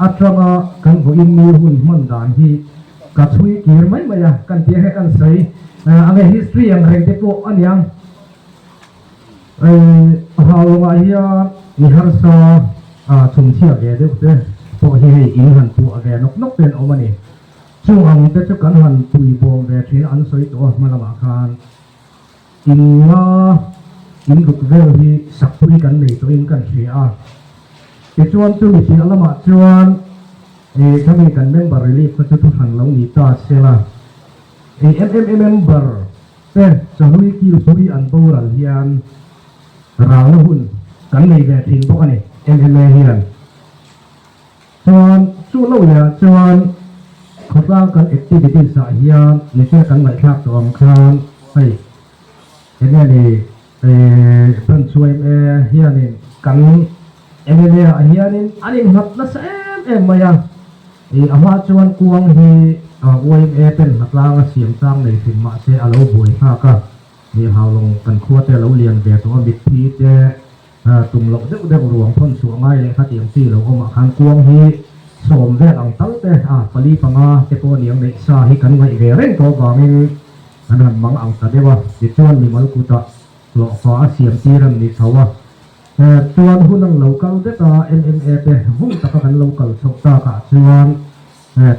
atanga kan vawiin ni hun hman dan hi Ka chhui kir mai mai a, kan tih ang hian kan sawi ang e, history ang reng te pawh a niang. Haulawngah hian mi harsa chhumchhia ve deuh te pawh hi hei in han puah ve nawk nawk te an awm a ni. Chung ang te chu kan han pui bawm ve thin a, an sawi tawh a hma lamah khan in nga in ruk vel hi sakpui kan nei tawhin kan hria a. Tichuan chumi piah lamah chuan Ih khami kan member relief kha chu thuhran lo ni ta sela. Ih MMA member te chahlui kilpui an boral hian ralna hun kan nei ve thin bawk a ni MMA hian. Chuan chu lo leh ah chuan khawtlang kan activities ah hian nichina kan ngaihthlak tawh ang khan hei enge ni Ih branch yma hianin kan MMA ah hianin an innghat nasa em em mai a, ih a hma chuan kuang hi yma ten hnatlanga siam chang nei hrim mahse a lo buai nghak a, ih haulawng kan khua te a lo lian ve tawh a, mitthi te tum loh deuh deuh ruang thawn chhuah ngai leh kha tiang chi lo awmah khan kuang hi sawm vel ang tal te a pali panga te pawh aniang neih sa hi kan ngaih ve reng tawh avangin An han mang ang ta deuh a, tichuan mimal kutah hlawhfa a siam tir an ni chho a. Chuan hun an lo kal det a, MMA te vung taka kan lo kal chhoh takah chuan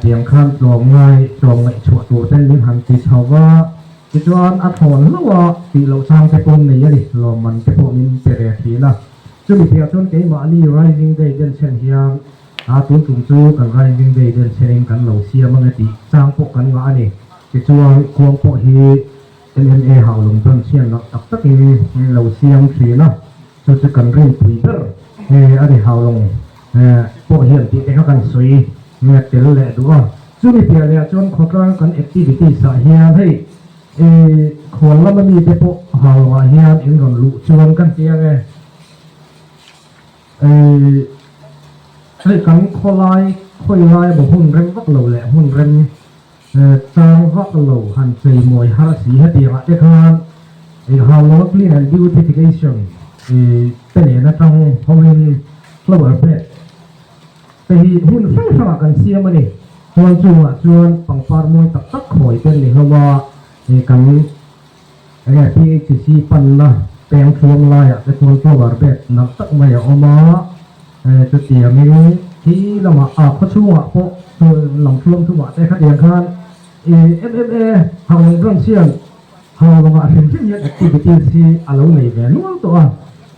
tiang khan tlawmngai tlawm ngaihchhuah tur ten min han ti chho va, tichuan a thlawn hlauh a tih loh chang te pawh nei a ni, lawmman te pawh min pe ve thin a. Chumi piah chuan keimahni Rising Day denchhen hian a tun tum chu kan Rising Day denchhenin kan lo siam ange tih chang pawh kan ngah a ni. Tichuan, khuang pawh hi MMA haulawng branch hian lak tak takin lo siam thin a, chu chu kan rinpui ber a ni. Haulawng pawh hian tih te kha kan sawi tel leh duh a. Chumi piah leh ah chuan khawtlang kan activities ah hian hei khual lama mite pawh haulawngah hian in rawn luh chuan kan ti ang e. Hei kan khawlai khawilai emaw hmun rem vak lo leh hmun rem Chang vak lo han chei mawi har si hetiangah te khan ih Haulawng Clean and Beautification ih te nen atang hoin flower bed te hi hmun hrang hrangah kan siam a ni. Chuan chungah chuan pangpar mawi tak tak khawi te an ni hlawm a, ih kan enge PHC panna peng thluang laiah te chuan flower bed nalh tak mai a awm a. Chutiangin khi lamah a khaw chhungah pawh lam thluam thumah te khatiang khan MMA Haulawng Branch hian Haulawngah hrim hrim hian activities hi a lo nei ve nual tawh a,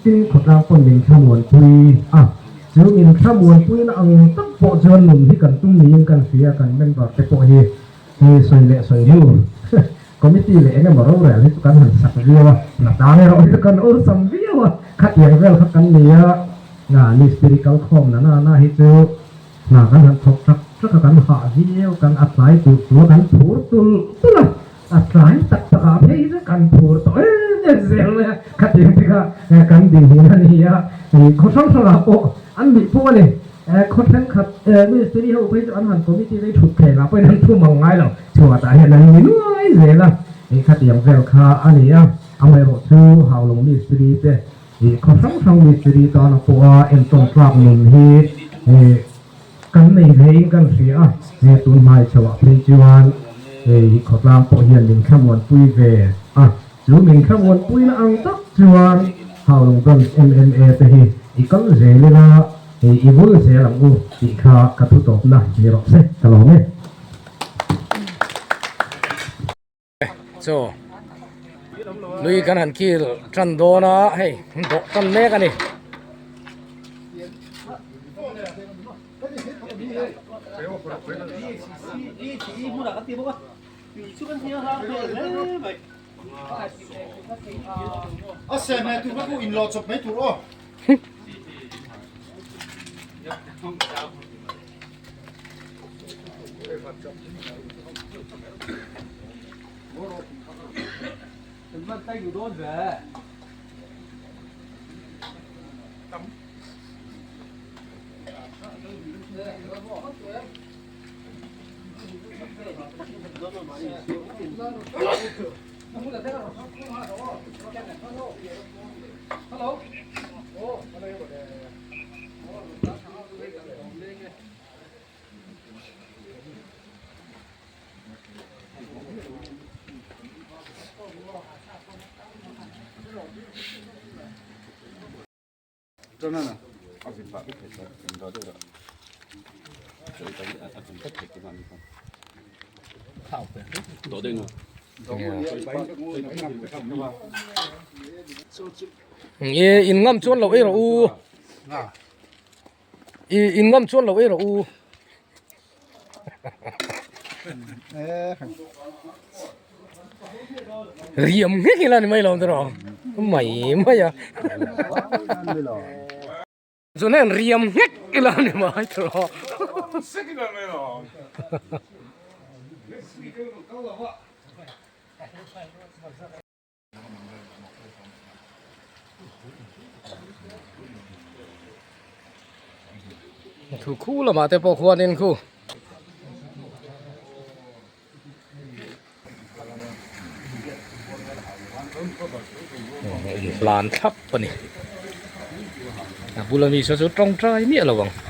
tin khawtlang pawn min thlamuanpui a. Chu min thlamuanpuina ang tak pawh chuan nun hi kan tum niin kan hria, kan member te pawh hi hei sawi leh sawi hnu committee leh eng emaw rorel hi chu kan han sak viau a, hnatang erawh hi chu kan awlsam viau a, khatiang vel kha kan ni a, mistiri kalkhawm na na na hi chu hna kan han thawk tak tak a, kan hah viau, kan a tlai tur tur a kan phur tulh tulh a. A tlai tak tak ah phei chu kan phur tawh em em zel mai a, khatiang te kha kan dinhmun a ni a, khaw hrang hrang ah pawh an nih pawh a ni, khaw thenkhat ministry ho phei chu an han committee te thut theng ah pawhin an thu mang ngai lo, chhuat ah hian an ni nuai zel a, khatiang vel kha a ni a, amaherawh chu Haulawng ministry te khaw hrang hrang ministry tana pawha entawn tlak nun hi Kan nei vein kan hria a, he tun hmai chho ah phei chuan hei khawtlang pawh hian min thlamuanpui ve a, chu min thlamuanpui na ang tak chuan Haulawng Branch MMA te hi i kal zel ila hei i vul zel ang u tih kha ka thu tawpna ni rawh se ka lawm e. Chaw lui kan han kil tan dawn a hei dawh tan mek a ni. Nge in ngam chuan lo ei rawh u. I in ngam chuan lo ei rawh u. Riam nghek ila ni mai lo tiraw mai mai a. Chuan hian riam nghek ila ni mai tiraw. Thu khu lamah te pawh khuanin khu inhlan thlap a ni a bula mi saw chu tawngtai miah lo ang.